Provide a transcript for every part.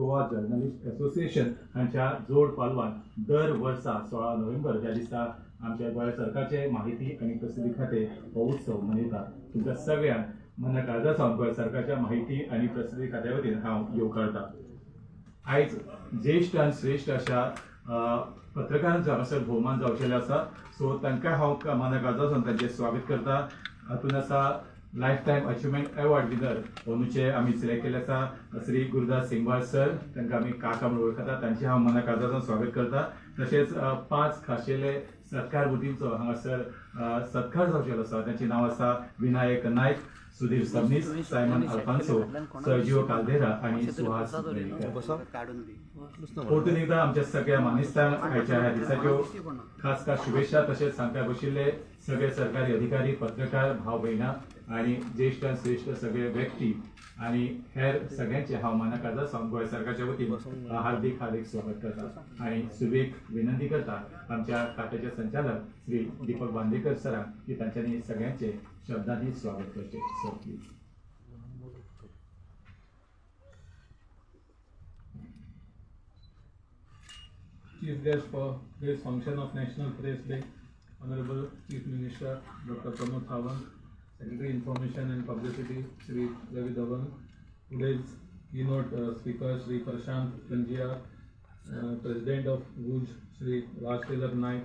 Goa journalist association हांच्या जोड पालवान दर वर्सा 16 नोव्हेंबर ह्या दिसा आमच्या गोंय सरकारचे माहिती आनी प्रसिद्धी खातें हो उत्सव मनयता. तुमकां सगळ्यांक मना काळजा सावन गोंय सरकारच्या माहिती आनी प्रसिद्धी खात्या वतीन हांव येवकारता. आयज ज्येश्ठ आनी श्रेश्ठ अशा पत्रकारांचो हांगासर भोवमान जावचेले आसा. सो तांकां हांव मना काळजा सावन तांचें स्वागत करता. हातूंत आसा life time achievement award winner अंदूचे आमी सिलेक्ट केल्ले आसा श्री गुरुदास सिंगबाळ सर, तांकां आमी काका म्हणून वळखता, तांचें हांव मना काळजा सावन स्वागत करता. तशेंच 5 खाशेले सत्कार बुद्धींचो हांगासर सत्कार जावचेलो आसा. तांची नांव आसा Vinayak Naik, Sudhir Sabnis, Simon Alphonso, Sergio Caldeira आनी सुहास वेरेंकर. परतून एकदां आमच्या सगळ्या मानेस्तांक आयच्या ह्या दिसाच्यो खास खास शुभेच्छा. तशेंच सांगता बशिल्ले सगळे सरकारी अधिकारी, पत्रकार, भाव भयणां आनी ज्येश्ठ आनी श्रेश्ठ सगळे व्यक्ती आनी हेर सगळ्यांचे हांव मना काळजा सावन गोंय सरकारच्या वतीन हार्दिक हार्दिक स्वागत करता आनी सुरवेक विनंती करता आमच्या खात्याचे संचालक श्री दीपक बांदेकर सरांक की तांच्यांनी सगळ्यांचे शब्दांनी स्वागत करचे. Sir please. Chief guest for this function of National Press Day, Honorable Chief Minister Dr. Pramod Sawant, Secretary Information and Publicity Shri Ravi Dhawan, today's keynote speaker Shri Prashant Panjiar, President of GUJ Shri Raj Tilak Naik,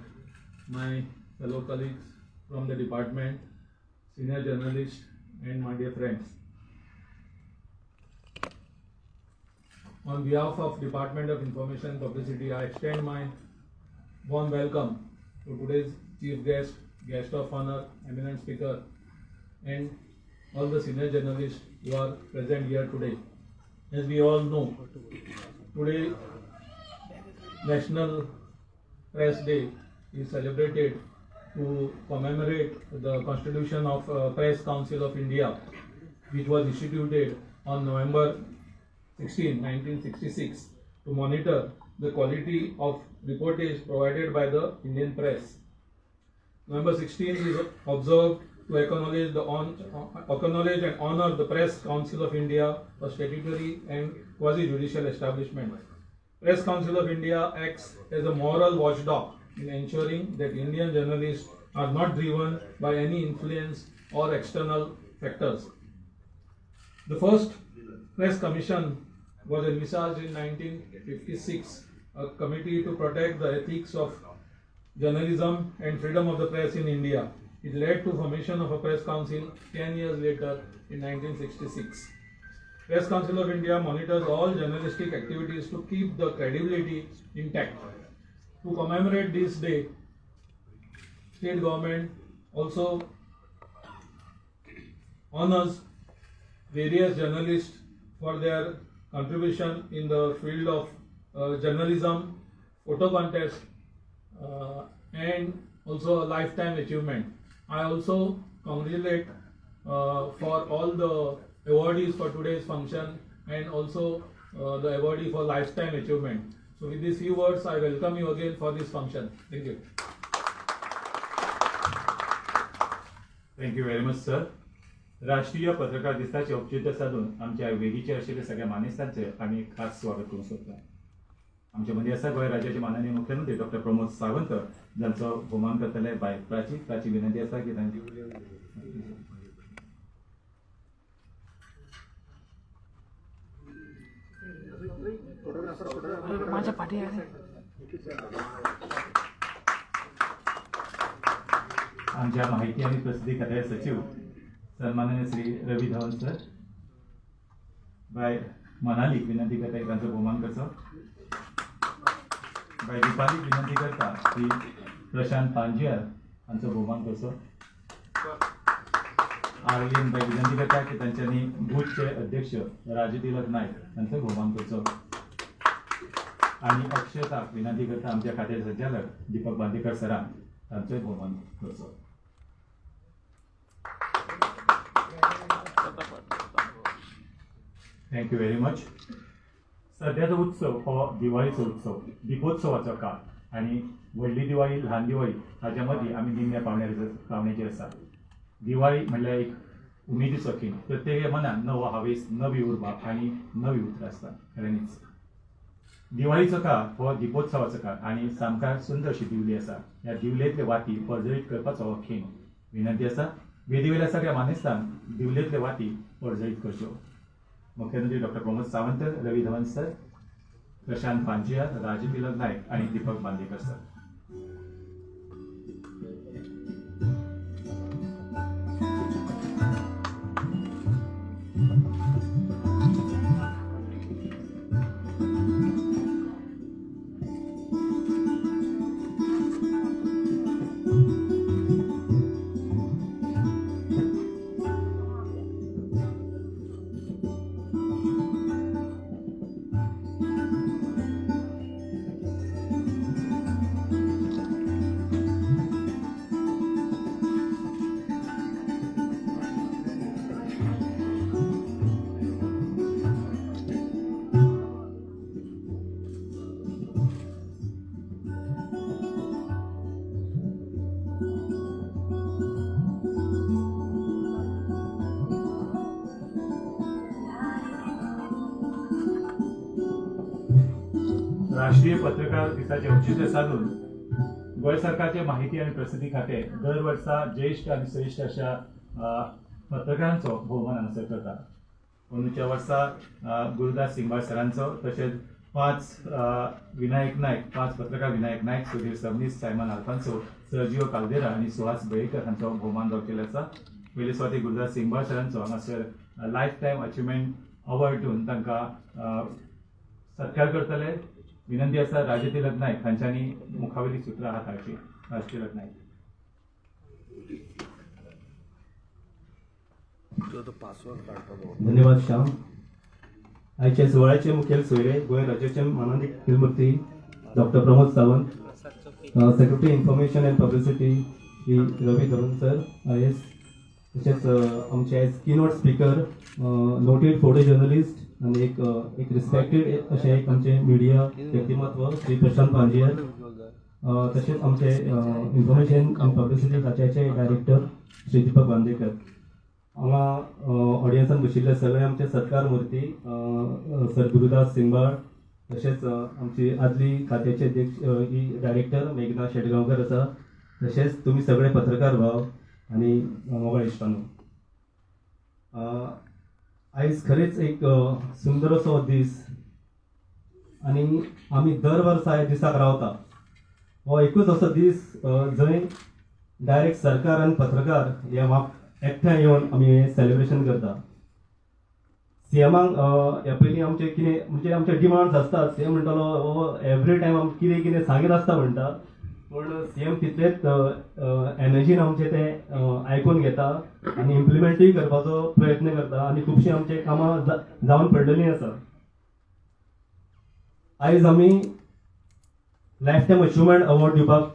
my fellow colleagues from the department, senior journalists and my dear friends. On behalf of Department of Information and Publicity, I extend my warm welcome to today's chief guest, guest of honor, eminent speaker, and all the senior journalists who are present here today. As we all know, today National Press Day is celebrated to commemorate the Constitution of Press Council of India, which was instituted on November 16, 1966 to monitor the quality of reportage provided by the Indian press. November 16 is observed to acknowledge and honor the Press Council of India, a statutory and quasi-judicial establishment. Press Council of India acts as a moral watchdog in ensuring that Indian journalists are not driven by any influence or external factors. The first Press Commission was envisaged in 1956, a committee to protect the ethics of journalism and freedom of the press in India. It led to formation of a press council 10 years later in 1966. Press Council of India monitors all journalistic activities to keep the credibility intact. To commemorate this day, state government also honors various journalists for their contribution in the field of journalism, photo contest, and also a lifetime achievement. I also congratulate for all the awardees for today's function and also the awardee for lifetime achievement. So with these few words, I welcome you again for this function. Thank you. Thank you very much sir. राष्ट्रीय पत्रकार दिसाचे औचित्य साधून आमच्या वेदीचेर आशिल्ल्या सगळ्या मानेस्तांचे आमी खास स्वागत करूंक सोदता. आमचे मदीं आसा गोंय राज्याचे माननीय मुख्यमंत्री डॉक्टर प्रमोद सावंत, जांचो भोवमान करतले बाय प्राची. ताची विनंती आसा की तांची माझ्या पाठी आहे. आमच्या माहिती आणि प्रसिद्धी खात्याचे सचिव सन्माननीय श्री रवी धवन सर, बाय मनालीक विनंती करता की तांचो भोवमान करचो. बाय दीपालीक विनंती करता की प्रशांत पांजियार हांचो भोवमान करचो. आर्लीन बाय विनंती करता की तांच्यांनी बूथचे अध्यक्ष राजतिलक नायक हांचो भोवमान करचो. आनी अक्षताक विनंती करता आमच्या खात्याचे संचालक दीपक बांदेकर सरांक तांचोय भोवमान करचो. Thank you very much. सद्याचो उत्सव हो दिवाळीचो उत्सव, दिपोत्सवाचो काळ आनी व्हडली दिवाळी ल्हान दिवाळी हाज्या मदीं आमी निमण्या पावण्याचेर आसा. दिवाळी म्हणल्यार एक उमेदीचो खीण, प्रत्येक मनान नवो हावेस, नवी उर्बा आनी नवी उतरां आसता. खऱ्यांनीच दिवाळीचो काळ हो दिपोत्सवाचो काळ आनी सामकार सुंदर अशी दिवली आसा. ह्या दिवलेंतले वाती प्रज्वलीत करपाचो हो खीण. विनंती आसा, वेदीवेल्या सगळ्या मानेस्तांक दिवलेंतले वाती प्रज्वलीत करच्यो. मुख्यमंत्री doctor Pramod Sawant, Ravi Dhawan sir, Prashant Pangaea, राजतिलक नायक आनी दीपक बांदेकर सर. राष्ट्रीय पत्रकार दिसाचे औचित्य साधून गोंय सरकारचे माहिती आनी प्रसिद्धी खाते दर वर्सा ज्येश्ठ आनी श्रेश्ठ अशा पत्रकारांचो भोवमान हांगासर करता. अंदूच्या वर्सा गुरुदास सिंगबाळ सरांचो, तशेंच 5 विनायक नायक, 5 पत्रकार Vinayak Naik, Sudhir Sabnis, Simon आल्फान्सो, Sergio Caldeira आनी सुहास बळीकर हांचो भोवमान जावचेलो आसा. पयले सुवातेर गुरुदास सिंगबाळ सरांचो हांगासर लायफ टायम अचिवमेंट अवॉर्ड दिवन तांकां सत्कार करतले. विनंती आसा राजतिलक नायक हांच्यांनी मुखावेली सुत्रां हाताळची. राजतिलक नायक. धन्यवाद श्याम. आयच्या सुवाळ्याचे मुखेल सोयरे गोंय राज्याचे मानादीक मुख्यमंत्री doctor Pramod Sawant, secretary information and publicity Shri Ravi Dhawan sir IAS, तशेंच आमचे आयज keynote speaker, noted photo journalist आनी एक एक रिस्पेक्टेड अशें एक आमचे मिडिया व्यक्तिमत्व श्री प्रशांत पांजियर, तशेंच आमचे इन्फॉर्मेशन अँड पब्लिसिटी खात्याचे डायरेक्टर श्री दीपक बांदेकर, हांगा ऑडियन्सान बशिल्ले सगळे आमचे सत्कार मूर्ती सर गुरुदास सिंगबाळ, तशेंच आमची आदली खात्याचे अध्यक्ष ही डायरेक्टर मेघना शेटगांवकर आसा, तशेंच तुमी सगळे पत्रकार भाव आनी मोगाळ इश्टांनो, आयज खरेंच एक सुंदर असो दीस आनी आमी दर वर्सा ह्या दिसाक रावता. हो एकूच असो दीस जंय डायरेक्ट सरकार आनी पत्रकार हे एकठांय येवन आमी हें सेलिब्रेशन करता. सीएमाक ह्या पयलीं आमचे कितें म्हणजे आमचे डिमांड्स आसतात. सीएम म्हणटालो हो एवरी टायम आमकां कितें कितें सांगीत आसता म्हणटा, पूण सीएम तितलेच एनर्जीन आमचें तें आयकून घेता आनी इम्प्लिमेंटूय करपाचो प्रयत्न करता आनी खुबशीं आमचीं कामां जावन पडलेलीं आसा. आयज आमी लायफ टायम अचिवमेंट अवॉर्ड दिवपाक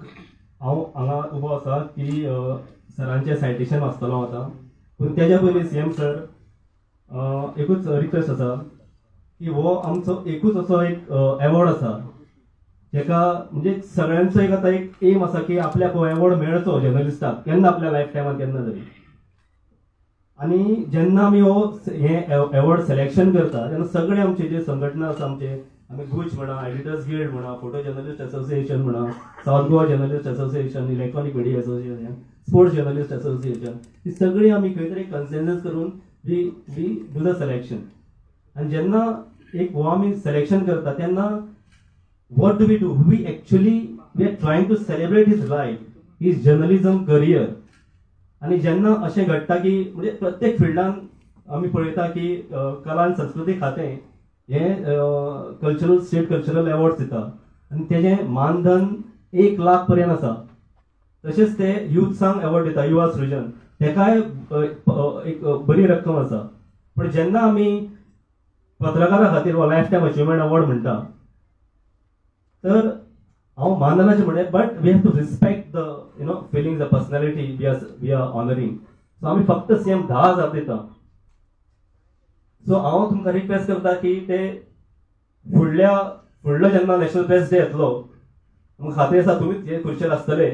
हांव हांगा उबो आसा की सरांचें सायटेशन वाचतलो हांव आतां. पूण तेज्या पयलीं सीएम सर एकूच रिक्वेस्ट आसा की हो आमचो एकूच असो एक एवॉर्ड आसा जेका म्हणजे सगळ्यांचो एक आतां एक एम आसा की आपल्याक हो एवॉर्ड मेळचो जर्नलिस्टाक केन्ना आपल्या लायफ टायमान केन्ना तरी. आनी जेन्ना आमी हो हें एवॉर्ड सिलेक्शन करता तेन्ना सगळे आमचे जे संघटना आसा आमचे, आमी गुज म्हणा, एडिटर्स गिल्ड म्हणा, फोटो जर्नलिस्ट एसोसिएशन म्हणा, South Goa journalist association, electronic media association, sports journalist association, ही सगळी आमी खंय तरी कन्सेन्सस करून we we do the selection. आनी जेन्ना एक हो आमी सिलेक्शन करता तेन्ना what do we do? We actually we are trying to celebrate his life, his journalism career. आनी जेन्ना अशें घडटा की म्हणजे प्रत्येक फिल्डान आमी पळयता की कला आनी संस्कृती खातें हें कल्चरल स्टेट कल्चरल एवॉर्ड्स दिता आनी तेजें मानधन 1 लाख पर्यंत आसा. तशेंच ते युथसांक एवॉर्ड दिता युवा सृजन, तेकाय एक बरी रक्कम आसा. पूण जेन्ना आमी पत्रकारा खातीर हो लायफ टायम अचिवमेंट अवॉर्ड म्हणटा तर हांव मानधनाचें म्हणलें, but we have to respect the you know feelings, the personality we are honouring. So आमी फक्त सीएम 10,000 दिता. सो हांव तुमकां रिक्वेस्ट करता की ते फुडलो जेन्ना नॅशनल प्रेस डे येतलो, तुमकां खात्री आसा तुमीच हे खुर्चेर आसतले,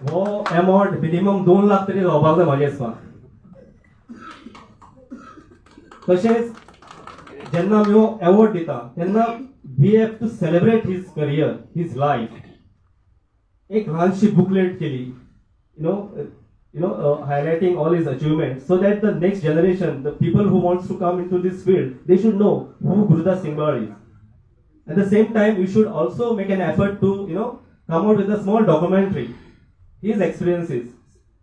हो एमावंट मिनिमम 2 लाख तरी जावपाक जाय म्हाज्या हिसपान. तशेंच जेन्ना आमी हो एवॉर्ड दिता तेन्ना we have to celebrate his career, his life. एक ल्हानशी बुकलेट केली, highlighting all his achievements, so that the next generation, the people who wants to come into this field, they should know who Gurudas Singbal is. At the same time, you should also make an effort to come out with a small documentary, his experiences,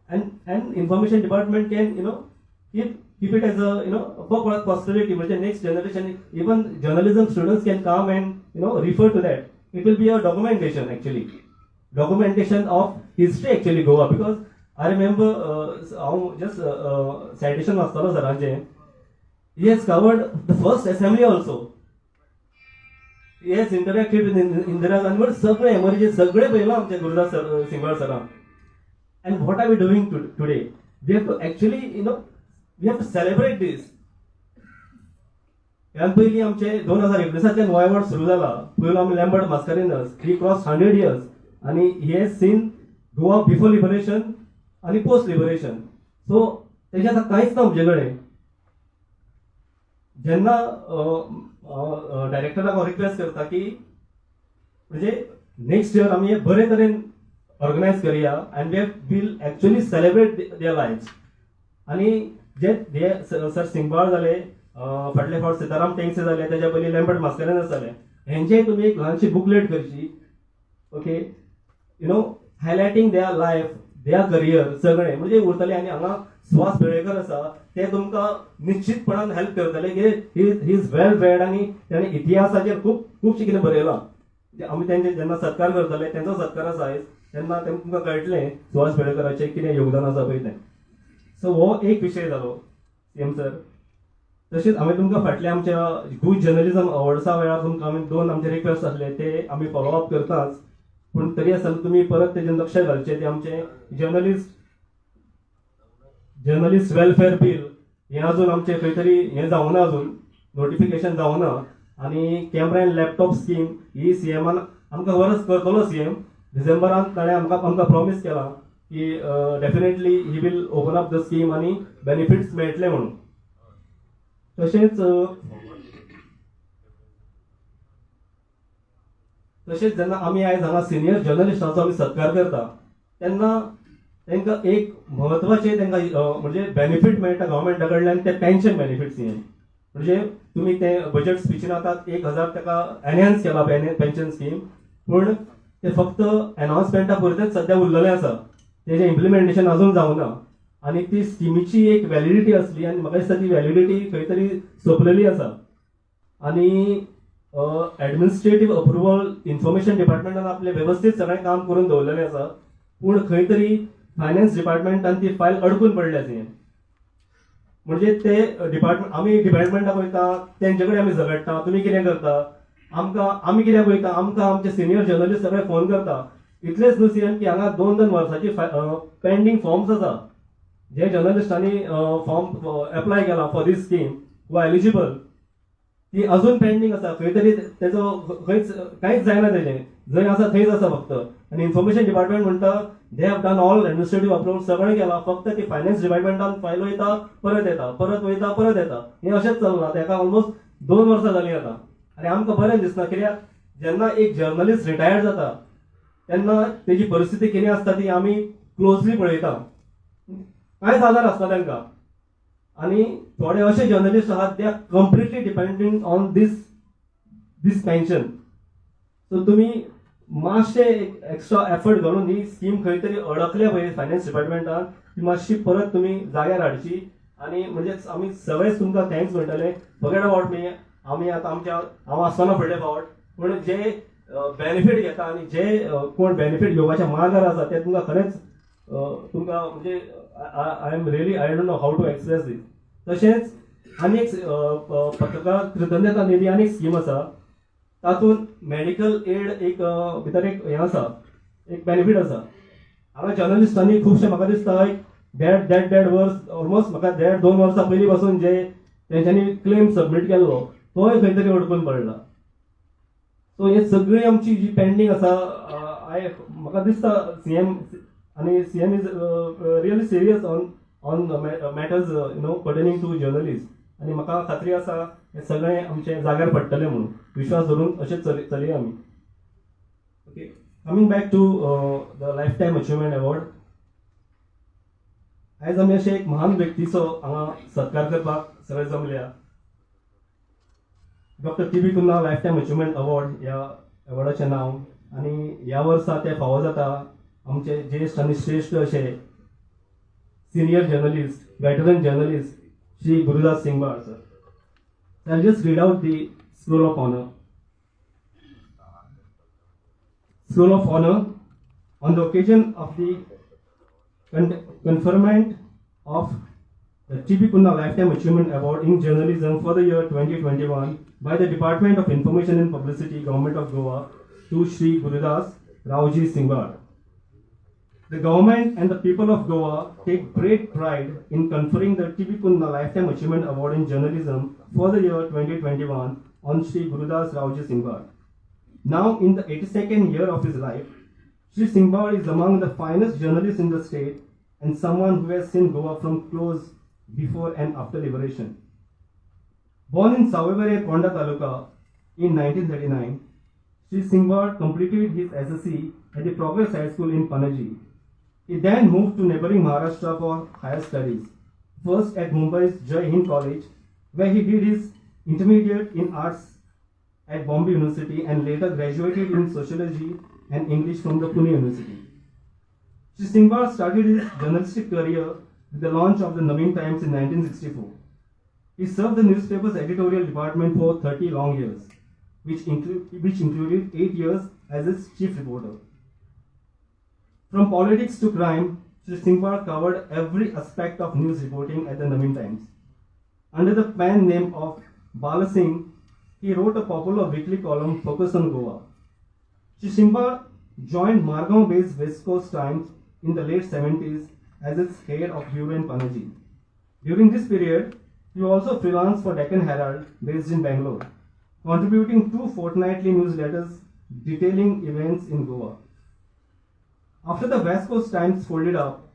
and information department can keep it as a for posterity. म्हणजे next generation, even journalism students can come and refer to that. It will be a documentation, actually, documentation of history, actually, Goa, because I remember, हांव just citation वाचतालो सरांचें. He has covered the first assembly also. He has interacted with Indira Gandhi, but सगळे emergency सगळे पळयलां आमचे Gurudas sir, Singbal सरान. And what are we doing today? We have to actually we have to celebrate this. ह्यान पयलीं आमचे 2019तांतल्यान हो award सुरू जाला. पयलो आमी Lambert Mascarenhas, he cross 100 years आनी he has seen Goa before liberation आनी पोस्ट लिबरेशन. सो तेजें आतां कांयच ना आमचे कडेन. जेन्ना डायरेक्टराक हांव रिक्वेस्ट करता की म्हणजे नेक्स्ट इयर आमी हे बरे तरेन ऑर्गनायज करया and we will actually celebrate their life. आनी जे हे सर सिंगबाळ जाले, फाटले फावट सिताराम टेंगसे जाले, तेज्या पयलीं लॅम्बर्ट मास्करेनस जाले, हेंचे तुमी एक ल्हानशी बुकलेट करची, okay, highlighting their life, their career, सगळें म्हणजे उरतलें. आनी हांगा सुहास बेळेकर आसा, ते तुमकां निश्चितपणान हेल्प करतले की he is well read आनी ताणें इतिहासाचेर खूब खुबशें कितें बरयलां. म्हणजे आमी तेंचे जेन्ना सत्कार करतले, तेंचो सत्कार आसा आयज, तेन्ना तें तुमकां कळटलें सुहास बेळेकराचें कितें योगदान आसा पळय तें. सो हो एक विशय जालो, सीएम सर. तशेंच हांवें तुमकां फाटल्या आमच्या गुड जर्नलिझम अवॉर्ड्सा वेळार तुमकां आमी दोन आमचे रिक्वेस्ट आसले, ते आमी फॉलो अप करताच, पूण तरी आसतना तुमी परत तेजेर लक्ष घालचें. ते आमचे जर्नलिस्ट वेलफेअर बील हें अजून आमचें खंय तरी हें जावना, अजून नोटिफिकेशन जावना. आनी कॅमरा अँड लॅपटॉप स्कीम ही सीएमान आमकां खबर करतलो. सीएम डिसेंबरान ताणें आमकां प्रॉमीस केलां की definitely he will open up the scheme आनी बेनिफिट्स मेळटले म्हणून. तशेंच जेन्ना आमी आयज हांगा सिनियर जर्नलिस्टांचो आमी सत्कार करता तेन्ना तांकां एक म्हत्वाचें तांकां म्हणजे बेनिफीट मेळटा गव्हर्मेंटा कडल्यान, ते पेन्शन बेनिफिट्स. हे म्हणजे तुमी ते बजेट स्पिचीन आतां 1000 ताका एनहान्स केला पेन्शन स्कीम, पूण ते फक्त एनाउन्समेंटा पुरतेच सद्या उरलेलें आसा. तेजें इम्प्लिमेंटेशन अजून जावना आनी ती स्किमीची एक व्हॅलिडिटी आसली आनी म्हाका दिसता ती व्हॅलिडिटी खंय तरी सोंपलेली आसा. आनी एडमिनिस्ट्रेटीव अप्रुवल इन्फॉर्मेशन डिपार्टमेंटान आपलें वेवस्थीत सगळें काम करून दवरलेलें आसा, पूण खंय तरी फायनान्स डिपार्टमेंटान ती फायल अडकून पडल्या ती. म्हणजे ते डिपार्टमेंट, आमी डिपार्टमेंटाक वयता, तेंचे कडेन आमी झगडटा, तुमी कितें करता आमकां, आमी कित्याक वयता, आमकां आमचे सिनियर जर्नलिस्ट सगळे फोन करता. इतलेच न्हू सीएम, की हांगा दोन दोन वर्साची पेंडींग फॉर्म्स आसा, जे जर्नलिस्टांनी फॉर्म एप्लाय केला for this scheme who eligible, ती अजून पेंडींग आसा. खंय तरी तेजो खंयच कांयच जायना तेजें, जंय आसा थंयच आसा फक्त. आनी इन्फॉर्मेशन डिपार्टमेंट म्हणटा they have done all administrative approval, सगळें केलां, फक्त ती फायनान्स डिपार्टमेंटान फायल वयता, परत येता, परत वयता, परत येता. हें अशेंच चल्लां तेका ऑलमोस्ट 2 वर्सां जालीं आतां. आनी आमकां बरें दिसना, कित्याक जेन्ना एक जर्नलिस्ट रिटायर्ड जाता तेन्ना तेजी परिस्थिती कितें आसता ती आमी क्लोजली पळयता. कांयच आदार आसना तांकां. आनी थोडे अशे जर्नलिस्ट आहात, they are completely dependent on this pension. So तुमी मातशे एक्स्ट्रा एफर्ट घालून ही स्कीम खंय तरी अडकल्या पळय फायनान्स डिपार्टमेंटान, ती मातशी परत तुमी जाग्यार हाडची. आनी म्हणजे आमी सगळेच तुमकां thanks म्हणटले. फॉरगेट अबाउट मी, आमी आतां आमच्या हांव आसतना फुडले फावट, पूण जे बेनिफीट घेता आनी जे कोण बेनिफीट घेवपाच्या मार्गार आसा ते तुमकां खरेंच तुमकां म्हणजे I am really, I don't know how to express this. तशेंच आनी एक पत्रकार कृतज्ञता निधी आनी एक स्कीम आसा, तातूंत मेडिकल एड एक भितर एक हें आसा, एक बेनिफीट आसा. हांगा जर्नलिस्टांनी खुबशे म्हाका दिसता एक देड देड देड वर्स, ऑलमोस्ट म्हाका देड दोन वर्सां पयलीं पासून जे तेंच्यांनी क्लेम सबमीट केल्लो तोय खंय तरी अडकून पडला. सो हे सगळी आमची जी पेंडींग आसा, I म्हाका दिसता सीएम आनी CM is really serious on matters pertaining to journalist आनी म्हाका खात्री आसा. हें सगळें आमचें जाग्यार पडटलें म्हणून विश्वास धरून अशें चलया आमी. Okay, coming back to the life time achievement award, आयज आमी अशें एक महान व्यक्तीचो हांगा सत्कार करपाक सगळे जमल्या. Doctor T B Cunha life time achievement award ह्या अवॉर्डाचें नांव, आनी ह्या वर्सा तें फावो जाता आमचे ज्येश्ठ आनी श्रेश्ठ अशे senior journalist, veteran journalist Shri Gurudas Singbal sir. I just read out the scroll of honour. Scroll of honour on the occasion of the conferment of the T.B. Cunha Lifetime Achievement Award in Journalism for the year 2021 by the Department of Information and Publicity, Government of Goa, to Shri Gurudas Raoji Singbal. The government and the people of Goa take great pride in conferring the T.B. Cunha Lifetime Achievement Award in Journalism for the year 2021 on Shri Gurudas Raoji Singbal. Now in the 82nd year of his life, Shri Singbal is among the finest journalists in the state and someone who has seen Goa from close before and after liberation. Born in Savevare, Ponda Taluka in 1939, Shri Singbal completed his SSC at the Progress High School in Panaji. He then moved to neighboring Maharashtra for higher studies, first at Mumbai's Jai Hind College, where he did his intermediate in arts at Bombay University and later graduated in sociology and English from the Pune University. Shri Singbal started his journalistic career with the launch of the Naveen Times in 1964. He served the newspaper's editorial department for 30 long years, which included 8 years as its chief reporter. From politics to crime, Shri Singbal covered every aspect of news reporting at the Naveen Times. Under the pen name of Bala Singh, he wrote a popular weekly column focused on Goa. Shri Singbal joined Margao-based West Coast Times in the late 70s as its head of bureau in Panaji. During this period, he also freelanced for Deccan Herald based in Bangalore, contributing 2 fortnightly newsletters detailing events in Goa. After the West Coast Times folded up,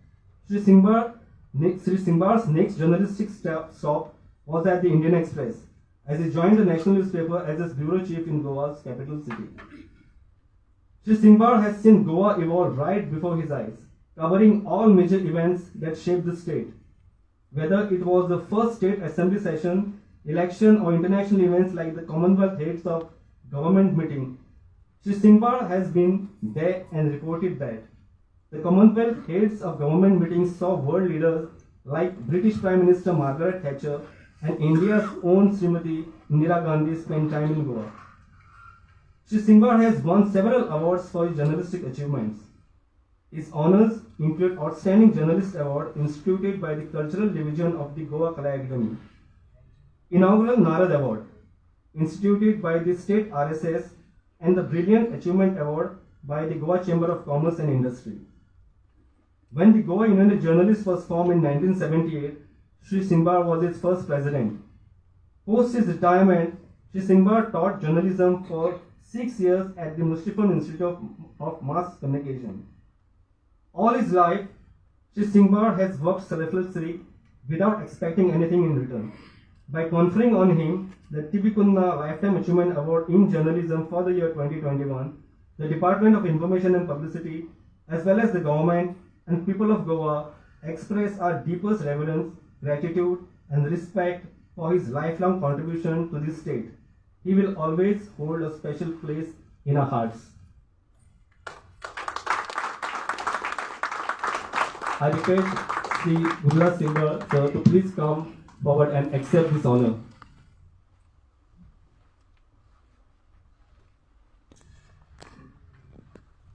Shri Singbal's next journalistic stop was at the Indian Express, as he joined the national newspaper as its bureau chief in Goa's capital city. Shri Singbal has seen Goa evolve right before his eyes, covering all major events that shaped the state. Whether it was the first state assembly session, election, or international events like the Commonwealth Heads of Government meeting, Shri Singbal has been there and reported that. The Commonwealth Heads of Government meetings saw world leaders like British Prime Minister Margaret Thatcher and India's own Srimati Indira Gandhi spend time in Goa. Shri Singbal has won several awards for his journalistic achievements. His honors include Outstanding Journalist Award instituted by the Cultural Division of the Goa Kala Academy, Inaugural Narad Award instituted by the State RSS, and the Brilliant Achievement Award by the Goa Chamber of Commerce and Industry. When the Goa Union of Journalists was formed in 1978, Shri Singbal was its first president. Post his retirement, Shri Singbal taught journalism for 6 years at the Mushrifun Institute of Mass Communication. All his life, Shri Singbal has worked selflessly without expecting anything in return. By conferring on him the T.B. Cunha Lifetime Achievement Award in Journalism for the year 2021, the Department of Information and Publicity, as well as the government and people of Goa, express our deepest reverence, gratitude, and respect for his lifelong contribution to this state. He will always hold a special place in our hearts. I request Shri Gurudas Singbal sir to please come forward and accept this honor.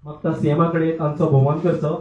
मागता सीएमा कडेन तांचो भोवमान करचो.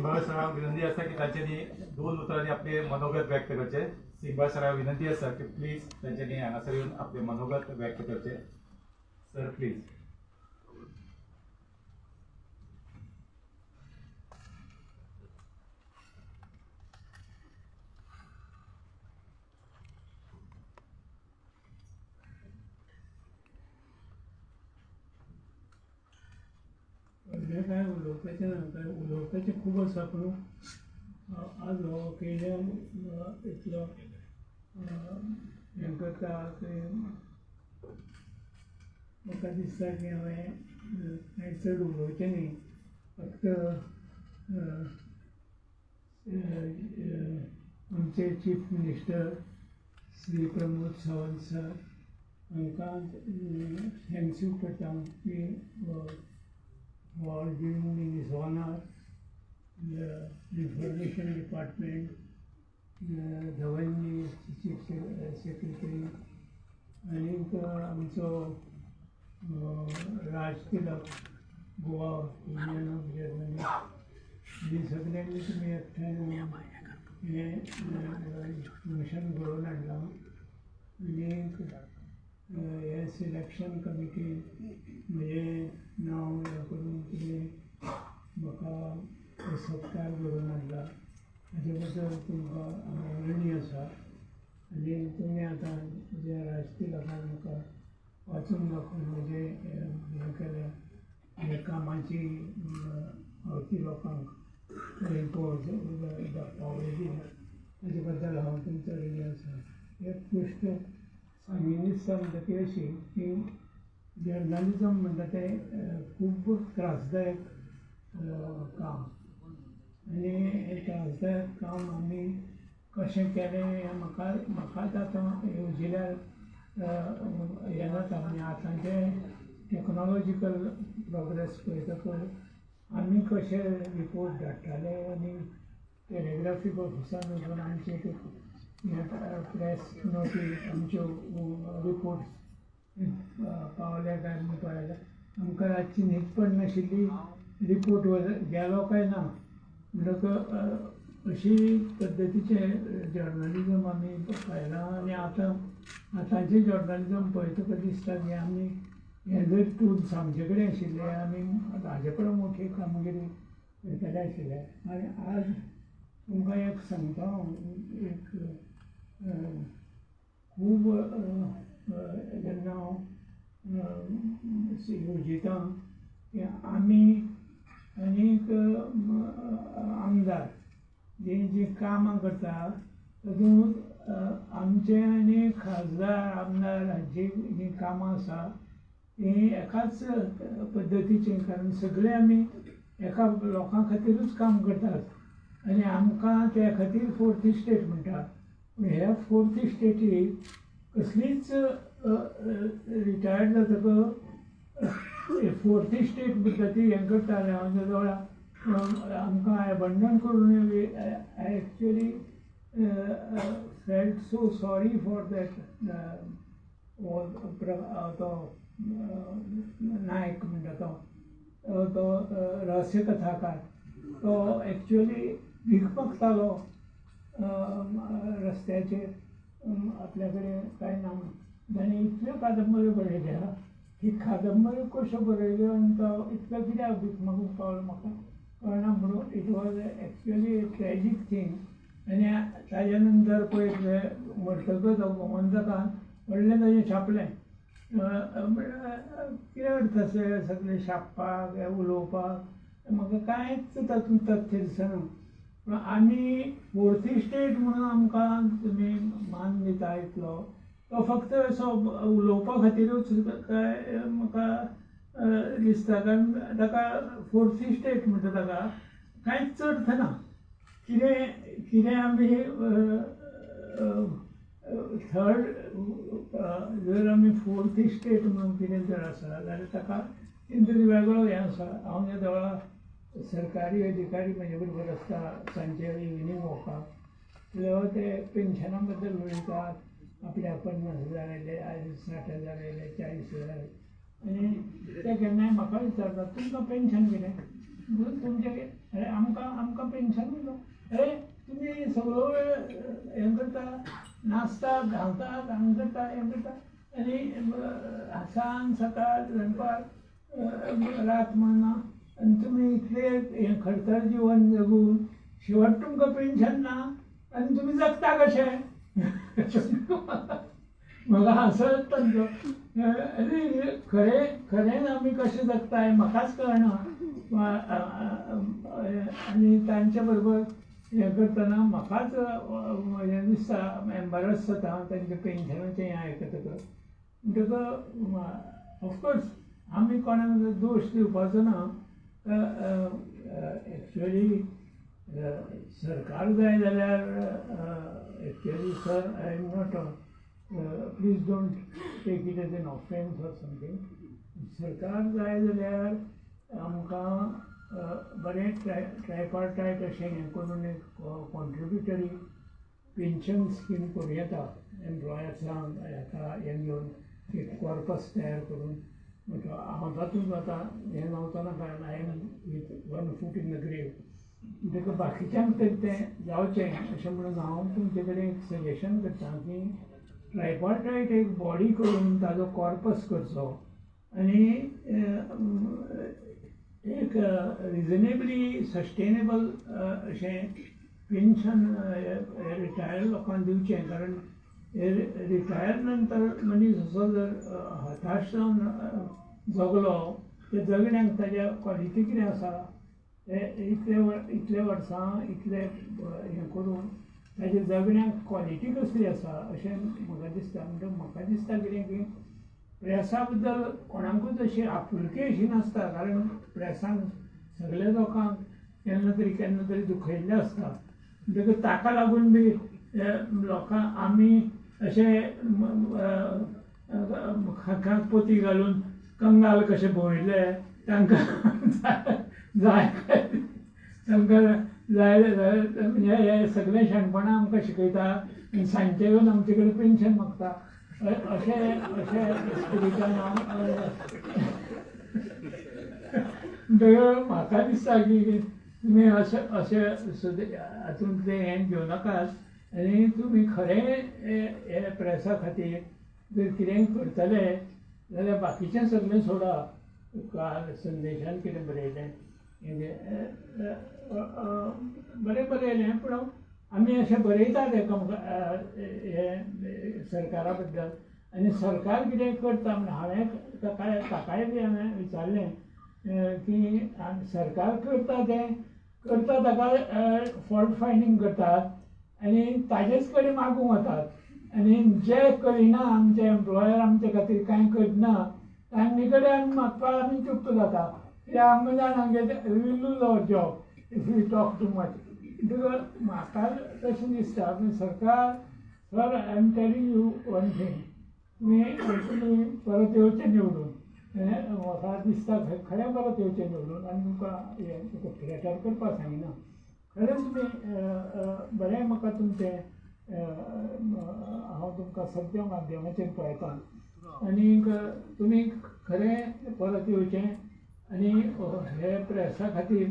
सिंगबाळ सरांक विनंती आसा की तांच्यांनी दोन उतरांनी आपले मनोगत व्यक्त करचे. सिंगबाळ सरांक विनंती आसा की प्लीज तांच्यांनी हांगासर येवन आपले मनोगत व्यक्त करचे. Sir please. व्हडलें कांय उलोवपाचें ना, काय उलोवपाचें खूब आसा, पूण आज हो ओकेजन इतलो हें करता की म्हाका दिसता की हांवें कांय चड उलोवचें न्ही. फक्त आमचे chief minister Shri Pramod Sawant sir हांकां thanks करता की for giving me this honor, the Information Department, Dhawanji Chief Secretary, आनीक आमचो Raj Tilak Goa union of journalist आनी सगल्यांनी तुमी एकठांय येवन हें फंक्शन घडोवन हाडलां. आनीक हे सिलेक्शन कमिटीन म्हजें नांव हें करून तुमी म्हाका सत्कार घडोवन हाडला, हाजे बद्दल तुमकां हांव ऋणी आसा. आनी तुमी आतां जे राज तिलकान म्हाका वाचून दाखोवन म्हजें हें केलें, हे कामाची अवती लोकांक रिपोर्ट पावयली, ताजे बद्दल हांव तुमचो ऋणी आसा. एक गोश्ट सांगीन दिसता म्हणटा ती अशी की जर्नलिजम म्हणटा तें खूब त्रासदायक काम, आनी हें त्रासदायक काम आमी कशें केलें हें म्हाकाच आतां येवजिल्यार हें जाता. आनी आतांचे टॅक्नोलॉजिकल प्रोग्रेस पळयतकच आमी कशे रिपोर्ट धाडटाले आनी टेलिग्राफीक ऑफिसान वचून आमचे ते प्रेस नोटी आमच्यो रिपोर्ट्स पावल्या काय म्हूण पळयल्यार आमकां रातची न्हीद पडनाशिल्ली, रिपोर्ट गेलो काय ना. म्हणटकच अशी पद्दतीचें जर्नलिजम आमी पळयलां. आनी आतां आतांचें जर्नलिजम पळयतकच दिसता की आमी हें जर टूल्स आमचे कडेन आशिल्ले आमी हाजे परस मोठी कामगिरी करतले आशिल्ले. आनी आज तुमकां एक सांगता हांव, एक खूब जेन्ना हांव येवजिता की आमी आनीक आमदार जीं जीं कामां करता तातूंत आमचे आनी खासदार आमदार हांची जीं कामां आसा तीं एकाच पद्दतीचीं, कारण सगळे आमी एका लोकां खातीरूच काम करतात आनी आमकां त्या खातीर फोर्थ इस्टेट म्हणटा. पूण ह्या फोर्थ इस्टेटीक कसलीच रिटायर्ड जातकच फोर्थ इस्टेट म्हणटा ती हें करताले. हांव जवळ आमकां एबंडन करून I actually felt so sorry for that तो नायक म्हणटा तो तो रहस्य कथाकार, तो एक्चुअली भीक मागतालो रस्त्याचेर, आपल्या कडेन कांय ना म्हणून. ताणें इतल्यो कादंबऱ्यो बरयल्या, ही कादंबऱ्यो कश्यो बरयल्यो आनी तो इतलो कित्याक भीक मागूंक पावलो म्हाका कळना म्हणून. It was actually a tragic thing. आनी ताज्या नंतर पळय मरतकच गोमंतकान व्हडलें ताजें छापलें. म्हणल्यार कितें अर्थ आसा सगळें छापपाक उलोवपाक, म्हाका कांयच तातूंत तथ्य दिसना. पूण आमी फोर्थ इस्टेट म्हणून आमकां तुमी मान दिता इतलो, तो फक्त असो उलोवपा खातीरूच काय म्हाका दिसता, कारण ताका फोर्थ इस्टेट म्हणटा ताका कांयच अर्थ ना. कितें कितें आमी थर्ड जर आमी फोर्थ इस्टेट म्हणून कितें जर आसा जाल्यार ताका कितें तरी वेगळो हें आसा. हांव ज्या वेळार सरकारी अधिकारी म्हजे बरोबर आसता सांजचे इविनींग वॉकाक, तेन्ना ते पेन्शना बद्दल उलयतात, आपल्या 50,000 आयले, आयज 60,000 आयले, 40,000 आयले, आनी ते केन्नाय म्हाका विचारतात तुमकां पेन्शन कितें. तुमचे अरे आमकां आमकां पेन्शन दिलो, अरे तुमी सगळो वेळ हें करता, नाचता, धांवता, हांग करता, हें करता आनी सांज सकाळ दनपार रात म्हणना आनी तुमी इतले हें खडतर जिवन जगून शेवट तुमकां पेन्शन ना आनी तुमी जगता कशें? म्हाका हांसत तांचो. आनी खरें खरेंच आमी कशें जगता हें म्हाकाच कळना. आनी तांचे बरोबर हें करतना म्हाकाच हें दिसता, एम्बारस जाता हांव तांच्या पेन्शनाचें हें आयकतकच. म्हणटकच ऑफकोर्स आमी कोणाक दोश दिवपाचो ना. एक्चुअली सरकार जाय जाल्यार actually sir I am not, please don't take it as an offence or something. सरकार जाय जाल्यार आमकां बरें ट्रायपार्टायट अशें हें करून एक कॉन्ट्रिब्युटरी पेन्शन स्कीम करूं येता. एम्प्लॉयर्सांक हेका हें घेवन एक कॉर्पस तयार करून. हांव तातूंत आतां हें जावचो ना, कारण I am with one foot in the grave. म्हणटकच बाकीच्यांक तरी तें जावचें अशें म्हणून हांव तुमचे कडेन एक सजेशन करता की ट्रायपार्टायट एक बॉडी करून ताजो कॉर्पस करचो आनी एक रिजनेबली सस्टेनेबल अशें पेन्शन रिटायर्ड लोकांक दिवचें. कारण रिटायर नंतर मनीस असो जर हताश जावन जगलो त्या जगण्याक ताज्या क्वॉलिटी कितें आसा ते इतले वर्सां इतले हें करून ताज्या जगण्याक क्वॉलिटी कसली आसा अशें म्हाका दिसता. म्हणटकच म्हाका दिसता कितें की प्रेसा बद्दल कोणाकूच अशी आपुलकी अशी नासता, कारण प्रेसान सगल्या लोकांक केन्ना तरी केन्ना तरी दुखयल्लें आसता. म्हणटकच ताका लागून बी लोकांक आमी अशे खांकाक पोती घालून कंगाल कशे भोंविल्ले तांकां जाय तांकां जाय म्हणजे हे सगळें शाणपणां आमकां शिकयता आनी सांजचें येवन आमचे कडेन पेन्शन मागता अशें अशें स्पिरिटान हांव. म्हणटकच म्हाका दिसता की तुमी अशें अशें हातूंतलें हें घेवं नाकात आनी तुमी खरें हे प्रेसा खातीर जर कितेंय करतले जाल्यार बाकीचें सगळें सोडा. काल संदेशान कितें बरयलें बरें बरयलें, पूण आमी अशें बरयतात हे सरकारा बद्दल आनी सरकार कितें करता म्हण हांवें ताकाय बी हांवें विचारलें की सरकार करता तें करता, ताका फॉल्ट फायंडींग करतात आनी ताजेच कडेन मागूंक वतात आनी जे करिना आमचे एम्प्लॉयर आमचे खातीर कांय करना तांचे कडेन आमी मागपाक आमी चुप्प जाता, कित्याक आमकां जाणा we lose our job if we talk too much. म्हणटकच म्हाका तशें दिसता सरकार, sir I am telling you one thing, तुमी तुमी परत येवचें निवडून, म्हाका दिसता खरें परत येवचें निवडून आनी तुमकां हें थ्रेटर करपाक सांगिना, खरेंच तुमी बरें म्हाका तुमचें हांव तुमकां सगळ्या माध्यमाचेर पळयतां आनीक तुमी खरें परत येवचें आनी हे प्रेसा खातीर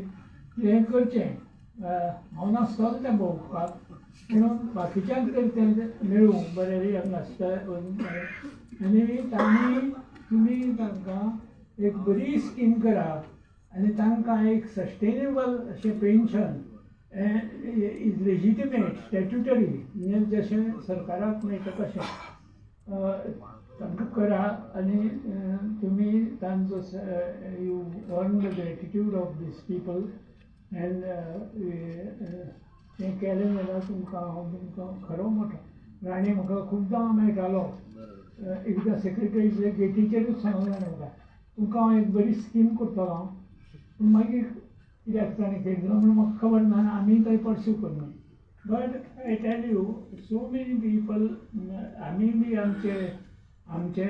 कितें करचें. हांव नासतलो तें पळोवपाक, पूण बाकीच्यांक तरी तें मेळूं बरें यंग आसता आनी तांणी तुमी तांकां एक बरी स्कीम करा आनी तांकां एक सस्टेनेबल अशें पेन्शन is legitimate statutory म्हणजे जशें सरकाराक मेळटा तशें तांकां करा आनी तुमी तांचो you earn the gratitude of these people and तें केलें जाल्यार तुमकां हांव तुमकां खरो मोठो राणे म्हाका खुबदां मेळटालो. एकदां सेक्रेटरीचे गेटीचेरूच सांगलें म्हाका तुमकां हांव एक बरी स्कीम करतलो हांव, पूण मागीर कित्याक ताणें केली म्हणून म्हाका खबर ना आनी आमी थंय पर्स्यू करना. But I tell you so many people आमी बी आमचे आमचे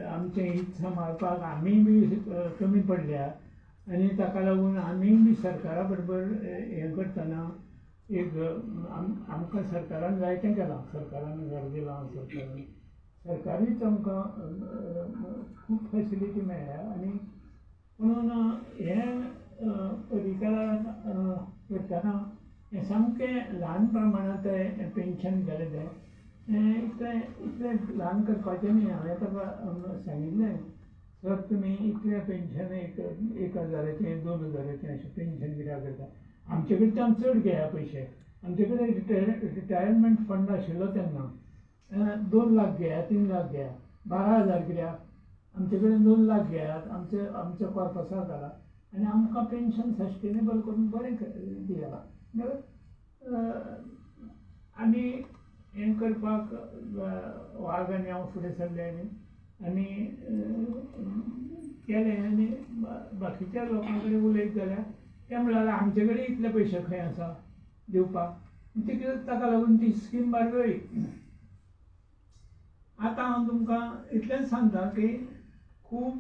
आमचें हित सांबाळपाक आमी बी कमी पडल्या आनी ताका लागून आमी बी सरकारा बरोबर हें करतना एक आमकां सरकारान जायतें केलां, सरकारान घर दिलां, सरकारान सरकारूच आमकां खूब फेसिलिटी मेळ्ळ्या आनी म्हणून हें पर्रीकरान करतना हें सामकें ल्हान प्रमाणांत हें पेन्शन केलें तें हें इतलें इतलें ल्हान करपाचें न्ही. हांवें ताका सांगिल्लें, सर तुमी इतलें पेन्शन एक एक हजाराचें 2 हजाराचें अशें पेन्शन कित्याक करता? आमचे कडच्यान चड घेया पयशे. आमचे कडेन रिटायरमेंट फंड आशिल्लो तेन्ना, 2 लाख घेया, 3 लाख घेया, 12,000 कित्याक? आमचे कडेन 2 लाख घेयात, आमचे आमच्या कॉर्पसाक घाला आनी आमकां पेन्शन सस्टेनेबल करून बरें दिया. म्हणल्यार आमी हें करपाक वाघ आनी हांव फुडें सरले आनी केलें. आनी बाकीच्या लोकां कडेन उलयत जाल्यार ते म्हणल्यार आमचे कडेन इतले पयशे खंय आसा दिवपाक? ती ताका लागून ती स्कीम बारगळ्ळी. आतां हांव तुमकां इतलेंच सांगता की खूब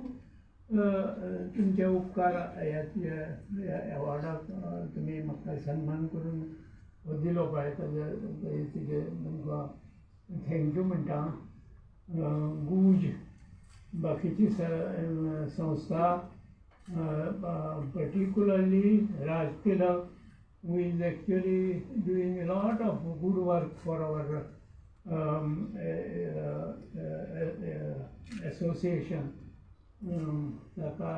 तुमचे उपकार. ह्या एवॉर्डाक तुमी म्हाका सन्मान करून हो दिलो पळय, ताजे तुजे तुमकां thank you म्हणटा. गुज, बाकीची संस्था, particularly Raj Tilak, who is actually doing a lot of good work for our association. ताका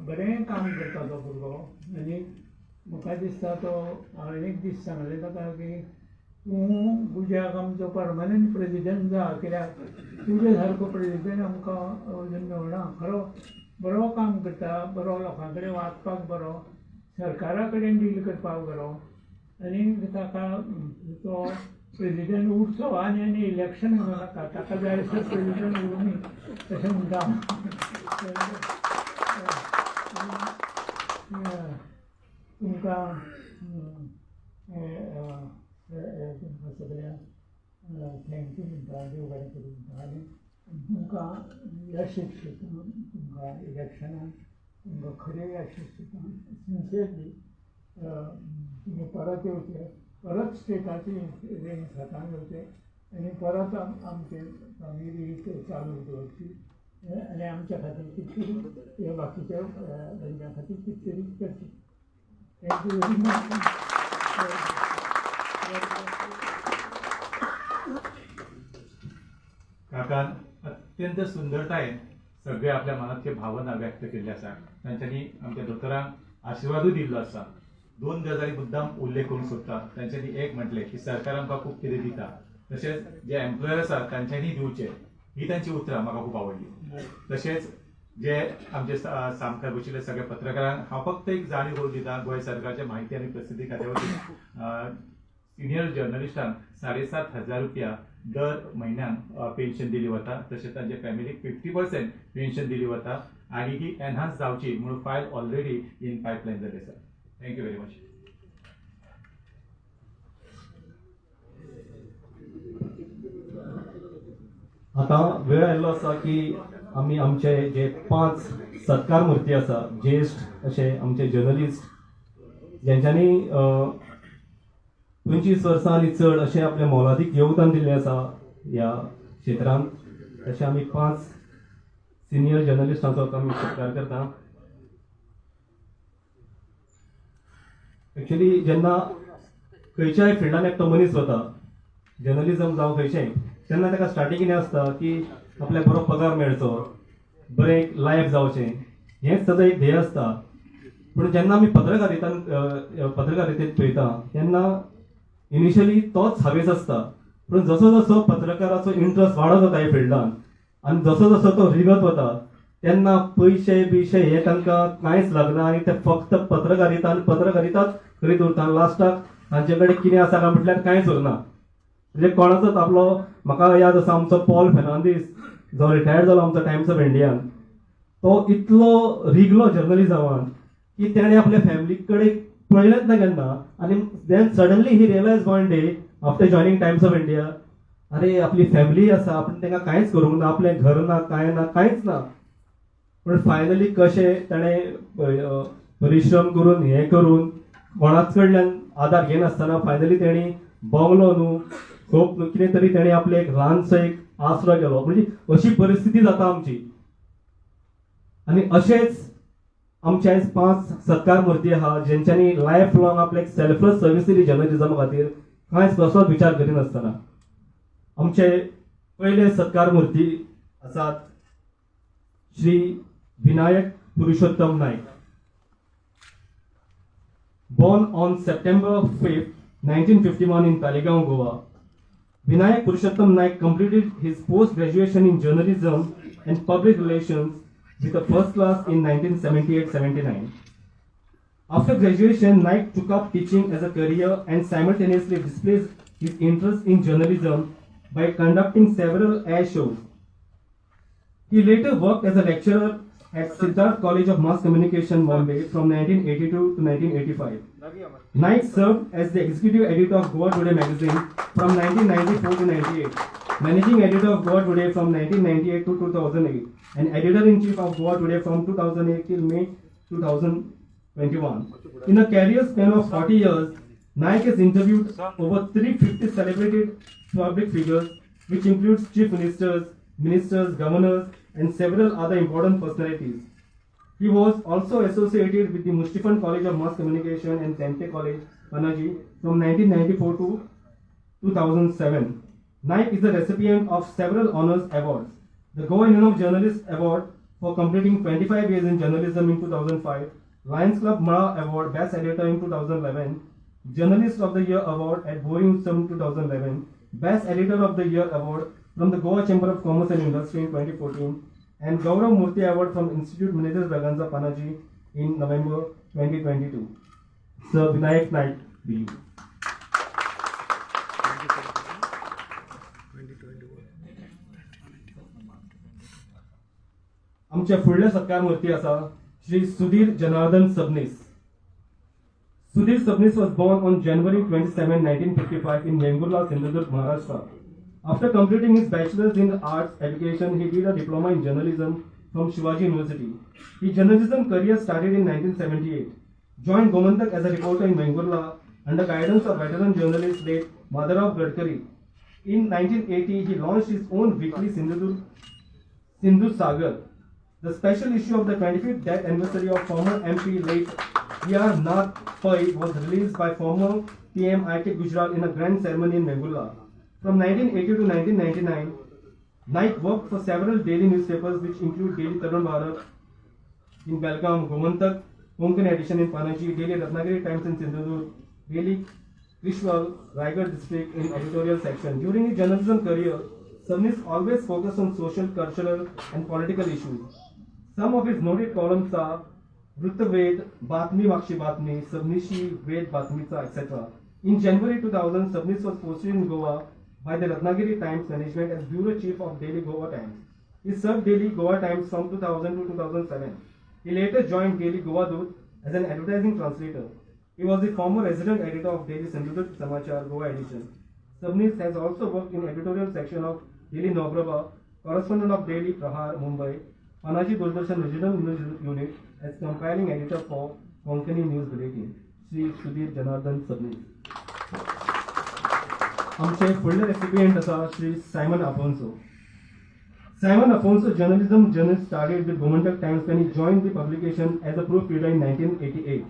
बरें काम करता तो भुरगो आनी म्हाका दिसता तो, हांवें एक दीस सांगलें ताका की तूं गुजाक आमचो परमनंट प्रेजिडंट जा, कित्याक तुजे सारको प्रेजिडंट आमकां अजून मेळना. खरो बरो काम करता, बरो लोकां कडेन वागपाक बरो, सरकारा कडेन डील करपाक बरो आनी ताका तो प्रेजिडंट उरचो आनी आनी इलेक्शन म्हणूं नाका, ताका जाय आसल्यार प्रेजिडंट उरूंक तशें म्हणटा हांव. तुमकां तुमकां सगळ्यांक thank you म्हणटा, देव बरें करूं म्हणटा आनी तुमकां यश इच्छिता. तुमकां इलेक्शनाक तुमकां खरें यश इच्छिता सिन्सियरली. तुमी परत येवचे, परत स्टेटाची रेन्स हातान घेवचे आनी परत आमचे कामगिरी चालू दवरची आनी आमच्या खातीर कितें तरी, हे बाकीच्या धंद्या खातीर कितें तरी करची. Thank you very much. काकान अत्यंत सुंदरतायेन सगळे आपल्या मनातले भावना व्यक्त केल्ले आसा. तांच्यांनी आमच्या दोतोरांक आशिर्वादूय दिल्लो आसा. दोन गजाली मुद्दाम उल्लेख करूंक सोदता. तांच्यांनी एक म्हटलें की सरकार आमकां खूब कितें दिता, तशेंच जे एम्प्लॉयर आसा तांच्यांनी दिवचे, ही तांची उतरां म्हाका खूब आवडली. तशेंच जे आमचे सामकार बशिल्ले सगळे पत्रकारांक हांव फक्त एक जाणीव करून दिता, गोंय सरकारच्या माहिती आनी प्रसिद्धी खात्या वतीन सिनियर जर्नलिस्टांक 7500 रुपया दर म्हयन्याक पेन्शन दिली वता. तशेंच तांच्या फॅमिलीक 50% पेन्शन दिली वता आनी ही एनहान्स जावची म्हणून फायल ऑलरेडी इन पायपलायन जाली आसा. Thank you very much. आतां वेळ आयिल्लो आसा की आमी आमचे जे पांच सत्कार मूर्ती आसा, ज्येश्ठ अशे आमचे जर्नलिस्ट, जेंच्यांनी 25 वर्सां आनी चड अशें आपलें मोलादीक योगदान दिल्लें आसा ह्या क्षेत्रांत, तशें आमी पांच सिनियर जर्नलिस्टांचो आमी सत्कार करता. एक्चुली जेन्ना खंयच्याय फिल्डान एकटो मनीस वता, जर्नलिजम जावं खंयचेंय, तेन्ना ताका स्टार्टींग कितें आसता की आपल्याक बरो पगार मेळचो, बरें एक लायफ जावचें, हेंच ताजो एक ध्येय आसता. पूण जेन्ना आमी पत्रकारितेत पळयता तेन्ना इनिशियली तोच हावेस आसता, पूण जसो जसो पत्रकाराचो इंट्रस्ट वाडत वता ह्या फिल्डान आनी जसो जसो तो रिगत वता, तेन्ना पयशे बियशे हे तांकां कांयच लागना आनी ते फक्त पत्रकारिता आनी पत्रकारिताच करीत उरता. आनी लास्टाक तांचे कडेन कितें आसा काय म्हटल्यार कांयच उरना. म्हणजे कोणाचोच आपलो, म्हाका याद आसा, आमचो पॉल फेर्नांदीस जो रिटायर्ड जालो आमचो टायम्स ऑफ इंडियान, तो इतलो रिगलो जर्नलिजमान की तेणें आपल्या फॅमिली कडेन पळयलेंच ना केन्ना. आनी then suddenly he realize one day after joining Times of India, अरे, आपली फॅमिली आसा, आपण तांकां कांयच करूंक ना, आपलें घर ना, कांय ना, कांयच ना. पूण फायनली कशें ताणें परिश्रम करून, हें करून, कोणाच कडल्यान आदार घेनासतना फायनली तेणी बंगलो न्हू, खोप न्हू, कितें तरी तेणी आपले एक ल्हानसो एक आसरो केलो. म्हणजे अशी परिस्थिती जाता आमची. आनी अशेंच आमचे आयज 5 सत्कार मूर्ती आहा जेंच्यांनी लायफ लॉंग आपल्याक सेल्फलेस सर्वीस दिली जर्नलिजमा खातीर, कांयच कसलोच विचार करिनासतना. आमचे पयले सत्कार मूर्ती आसात Shri Vinayak Purushottam Naik. Born on September 5th, 1951 in Taleigao, Goa. Vinayak Purushottam Naik completed his post-graduation in journalism and public relations with a first class in 1978-79. After graduation, Naik took up teaching as a career and simultaneously displayed his interest in journalism by conducting several air shows. He later worked as a lecturer at Siddharth College of Mass Communication, Bombay from 1982 to 1985. Naik served as the executive editor of Goa Today magazine from 1994 to 98, managing editor of Goa Today from 1998 to 2008, and editor-in-chief of Goa Today from 2008 till May 2021. In a career span of 40 years, Naik has interviewed over 350 celebrated public figures, which includes chief ministers, ministers, governors, and several other important personalities. He was also associated with the Mushtifund College of Mass Communication and Dhempe College, Panaji, from 1994 to 2007. Naik is the recipient of several honors awards. The Goa Union of Journalists Award for completing 25 years in journalism in 2005, Lions Club Mala Award Best Editor in 2011, Journalist of the Year Award at Boring Utsav 2011, Best Editor of the Year Award from the Goa Chamber of Commerce and Industry in 2014, and Gaurav Murthy Award from Institute Managers Braganza Panaji in November 2022. Sir Vinayak Naik, to you. आमचे फुडले सत्कार मूर्ती आसा Shri Sudhir Janardan Sabnis. Sudhir Sabnis was born on January 27, 1955 in Vengurla, Sindhudurg, Maharashtra. After completing his bachelor's in arts education, he did a diploma in journalism from Shivaji University. His journalism career started in 1978. Joined Gomantak as a reporter in Vengurla under guidance of veteran journalist late Madhavrao Gadkari. In 1980, he launched his own weekly Sindhu Sagar. The special issue of the 25th death anniversary of former MP late P.R. Nath Pai was released by former PM I.K. Gujral in a grand ceremony in Vengurla. From 1980 to 1999, Naik worked for several daily newspapers which include Daily Tarun Bharat in Belgaum, Gomantak, Konkan edition in Panaji, Daily Ratnagiri Times in Sindhudurg, Daily Krishwal, Raigad district in editorial section. During his journalism career, Sabnis always focused on social, cultural and political issues. Some of his noted columns are Vrittaved, Batmi Makshi Batmi, Sabnishi Ved Batmicha, etc. In January 2000, Sabnis was posted in Goa by the Ratnagiri Times management as bureau chief of Daily Goa Times. He served Daily Goa Times from 2000 to 2007. He later joined Daily Goa Doot as an advertising translator. He was the former resident editor of Daily Sindhudurg Samachar Goa edition. Sabnis has also worked in editorial section of Daily Navprabha, correspondent of Daily Prahar, Mumbai, Panaji Doordarshan Regional News Unit as compiling editor for Konkani News Bulletin. Shri Sudhir Janardhan Sabnis. आमचे फुडले recipient आसा Shri Simon Afonso. Simon Afonso journalism journey started with Gomantak Times when he joined the publication as a proofreader in 1988.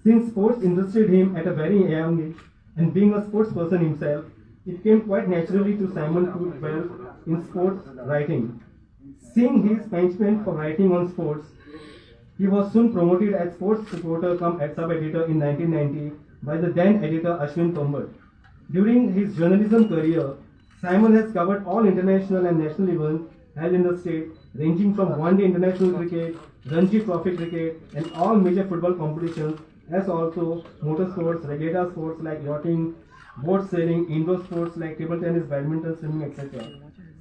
Since sports interested him at a very young age and being a sports person himself, it came quite naturally to Simon to dwell in sports writing. Seeing his penchant for writing on sports, he was soon promoted as sports reporter cum sub-editor in 1990 by the then editor Ashwin Tombad. During his journalism career, Simon has covered all international and national events held in the state, ranging from one-day international cricket, Ranji Trophy cricket, and all major football competitions, as also motorsports, regatta sports like yachting, boat sailing, indoor sports like table tennis, badminton, swimming, etc.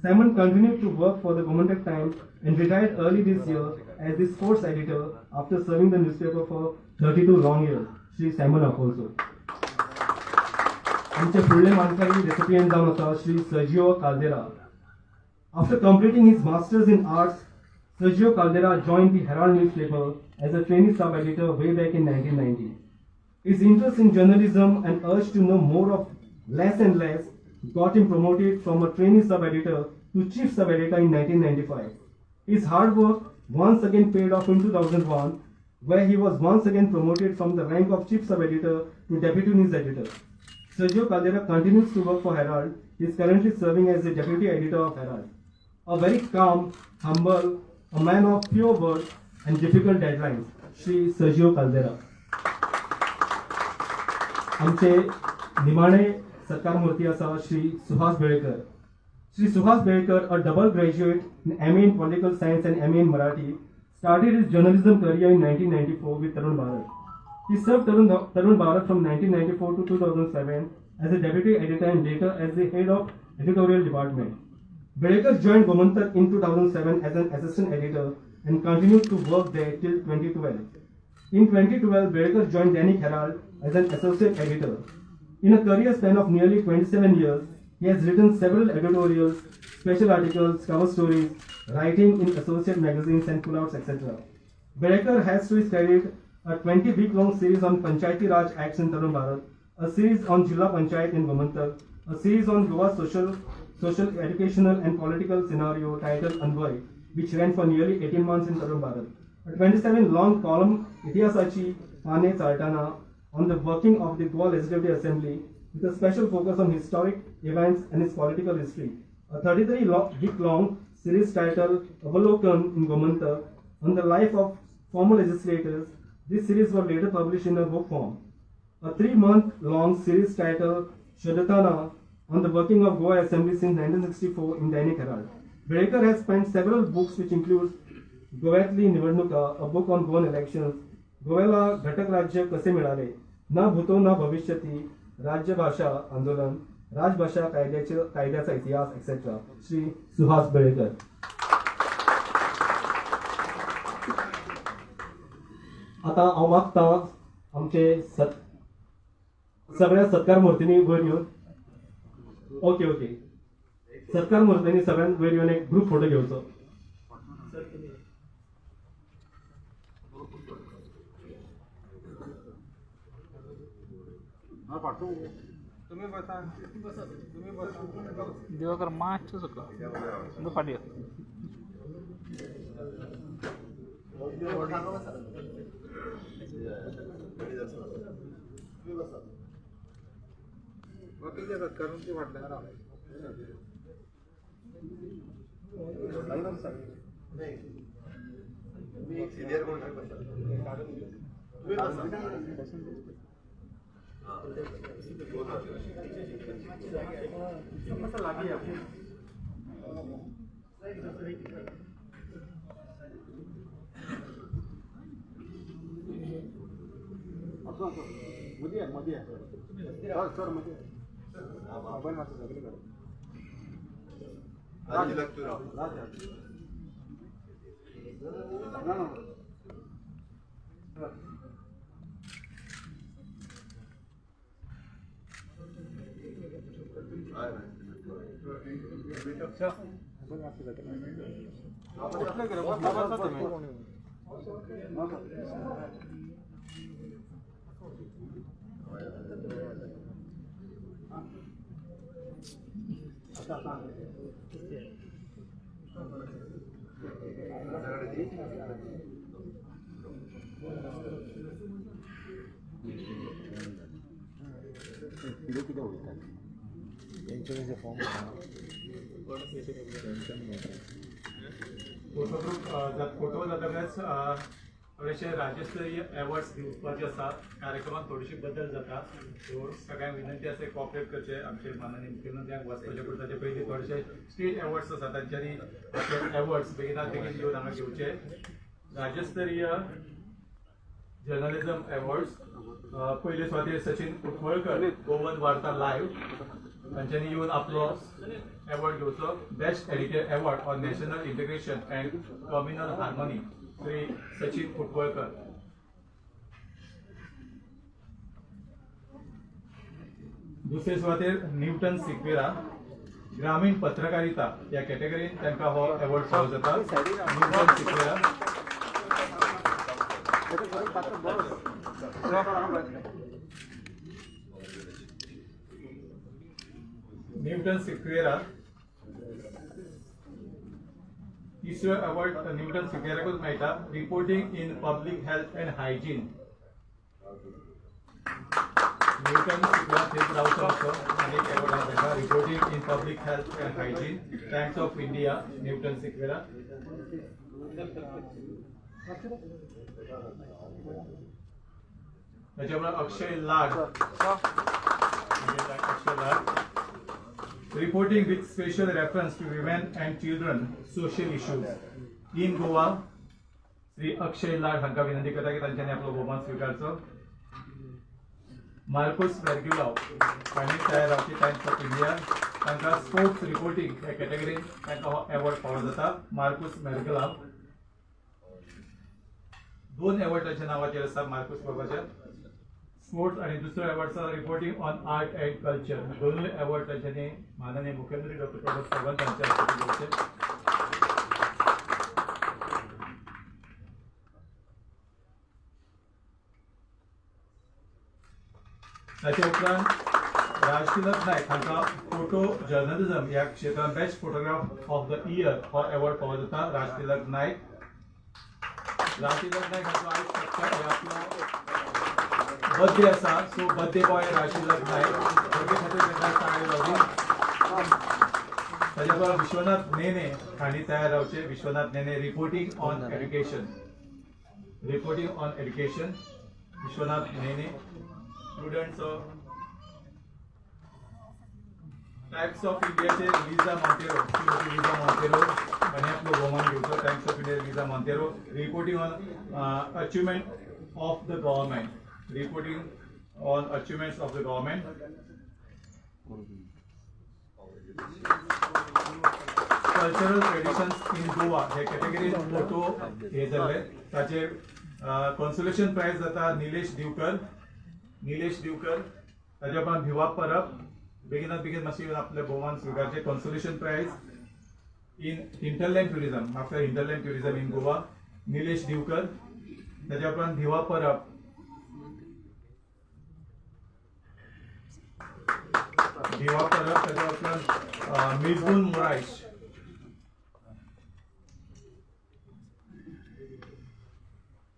Simon continued to work for the Gomantak Times and retired early this year as the sports editor after serving the newspaper for 32 long years. Shri Simon Afonso. आमचे फुडले मानकरी recipient जावन आसा Shri Sergio Caldera. After completing his masters in arts, Sergio Caldera joined the Herald newspaper as a trainee sub-editor way back in 1990. His interest in journalism and urge to know more of less and less got him promoted from a trainee sub-editor to chief sub-editor in 1995. His hard work once again paid off in 2001 where he was once again promoted from the rank of Chief Sub-Editor to Deputy News Editor. Sergio Caldeira continues to work for Herald. He is currently serving as the Deputy Editor of Herald. A very calm, humble, a man of few words and difficult deadlines, Shri Sergio Caldeira. आमचे निमाणे सत्कार मूर्ती आसा Shri Suhas Belekar. Shri Suhas Belekar, a double graduate in MA in Political Science and MA in Marathi, started his journalism career in 1994 with Tarun Bharat. He served Tarun Bharat from 1994 to 2007 as a deputy editor and later as the head of editorial department. Belekar joined Gomantak in 2007 as an assistant editor and continued to work there till 2012. In 2012, Belekar joined Dainik Herald as an associate editor. In a career span of nearly 27 years, he has written several editorials, special articles, cover stories, writing in associate magazines and pullouts, etc. Belekar has to his credit a 20-week-long series on Panchayati Raj Acts in Tarun Bharat, a series on Jilla Panchayat in Gomantak, a series on Goa's social, educational and political scenario titled Anvay, which ran for nearly 18 months in Tarun Bharat, a 27-long column Itihasachi Pane Chartana on the working of the Goa Legislative Assembly with a special focus on historic events and its political history, a 33-week-long series titled Avalokan in Gomantak on the life of former legislators. This series was later published in a book form. A 3-month-long series titled Shodhatana on the working of Goa Assembly since 1964 in Dainik Herald. Belekar has penned several books which includes Goyatli Nivadnuka, a book on Goan elections, Goyala Ghatak Rajya Kase Milale, Na Bhuto Na Bhavishyati, Rajya Bhasha Andolan, Rajbhasha Kayद्याचा इतिहास, etc. Shri Suhas Belekar. आता हांव मागता आमचे सगळ्या सत्कार मूर्तींनी वयर येवन, okay okay, सत्कार मूर्तींनी सगळ्यांत वयर येवन एक ग्रुप फोटो घेवचो. दिवाकर मातशें सकयल फाटीं. फोटो जातकच थोडेशे राज्यस्तरीय अवॉर्ड्स दिवपाचे आसा. कार्यक्रमात थोडीशी बदल जाता, सो सगळ्यांक विनंती आसा कॉपरेट करचे. आमचे माननीय मुख्यमंत्र्यांक वचपाचे पडटा ताचे पयलीं थोडेशे स्टेट अवॉर्ड्स आसा तांच्यांनी अवॉर्ड्स बेगिनात बेगीन येवन हांगा घेवचे. राज्यस्तरीय जर्नलिझम अवॉर्ड्स पयले सुवातेर सचिन कुटवळकर, गोवन वार्ता लायव्ह, तांच्यांनी येवन आपलो अवॉर्ड घेवचो. Best editor award on national integration and communal harmony, Shri Sachin Kutwalkar. दुसरे सुवातेर न्यूटन सिक्वेरा, ग्रामीण पत्रकारिता ह्या कॅटेगरीन तांकां हो अवॉर्ड फावो जाता. न्यूटन सिक्वेरा. न्यूटन सिक्वेरा. तिसरो अवॉर्ड न्यूटन सिक्वेराकूच मेळटा, reporting in public health and hygiene. Newton Sequeira थंयच रावता असो आनी एक अवॉर्ड आसा ताका, reporting in public health and hygiene, Times of India, Newton Sequeira. ताच्या उपरांत Akshay Lad, Akshay Lad, reporting with special reference to women and children social issues in Goa. Shri Akshay Lad हांकां विनंती करता की तांच्यांनी आपलो भोवमान स्विकारचो. मार्कोस वेर्ग्युलाव हांणी तयार रावची, टायम्स ऑफ इंडिया. तांकां स्पोर्ट्स रिपोर्टींग ह्या कॅटेगरीन तांकां हो एवॉर्ड फावो जाता. मार्कोस मेर्गुलाव, 2 एवॉर्ड तांच्या नांवाचेर आसा मार्कोस बाबाच्या, स्पोर्ट्स आनी दुसरो एवॉर्ड आसा reporting on art and culture. दोनूय एवॉर्ड तांच्यांनी माननीय मुख्यमंत्री डॉक्टर प्रमोद सावंत हांच्या हस्ते दिवचे. ताचे उपरांत राजतिलक नायक हांकां फोटो जर्नलिझम ह्या क्षेत्रांत best photograph of the year हो एवॉर्ड फावो जाता. राजतिलक नायक, राजतिलक नायक हांचो आयज आपलो बर्थडे आसा, so birthday boy Rajtilak Naik, birthday खातीर तांकां टाळयो लावची. ताच्या बरोबर विश्वनाथ नेने हांणी तयार रावचे. Vishwanath Nene, reporting on education, reporting on education, Vishwanath Nene. Students of Times of इंडियाचे लिझा मॉन्टेरो, श्रीमती लिझा मॉन्टेरो हांणी आपलो भोवमान घेवचो. Times of India Liza Monteiro, reporting on achievement of the government, reporting on achievements of the government. Cultural traditions in Goa हे कॅटेगरीन photo हे जाल्ले, ताचे consolation prize जाता निलेश दिवकर, निलेश दिवकर. ताच्या उपरांत भिवा परब, बेगिनात बेगीन मातशें आपले भोवमान स्विकारचे. Consolation prize in hinterland tourism, after hinterland tourism in Goa, Nilesh Divkar. ताच्या उपरांत भिवा परब, भिवा परब. ताच्या उपरांत मिजबून मोरायश,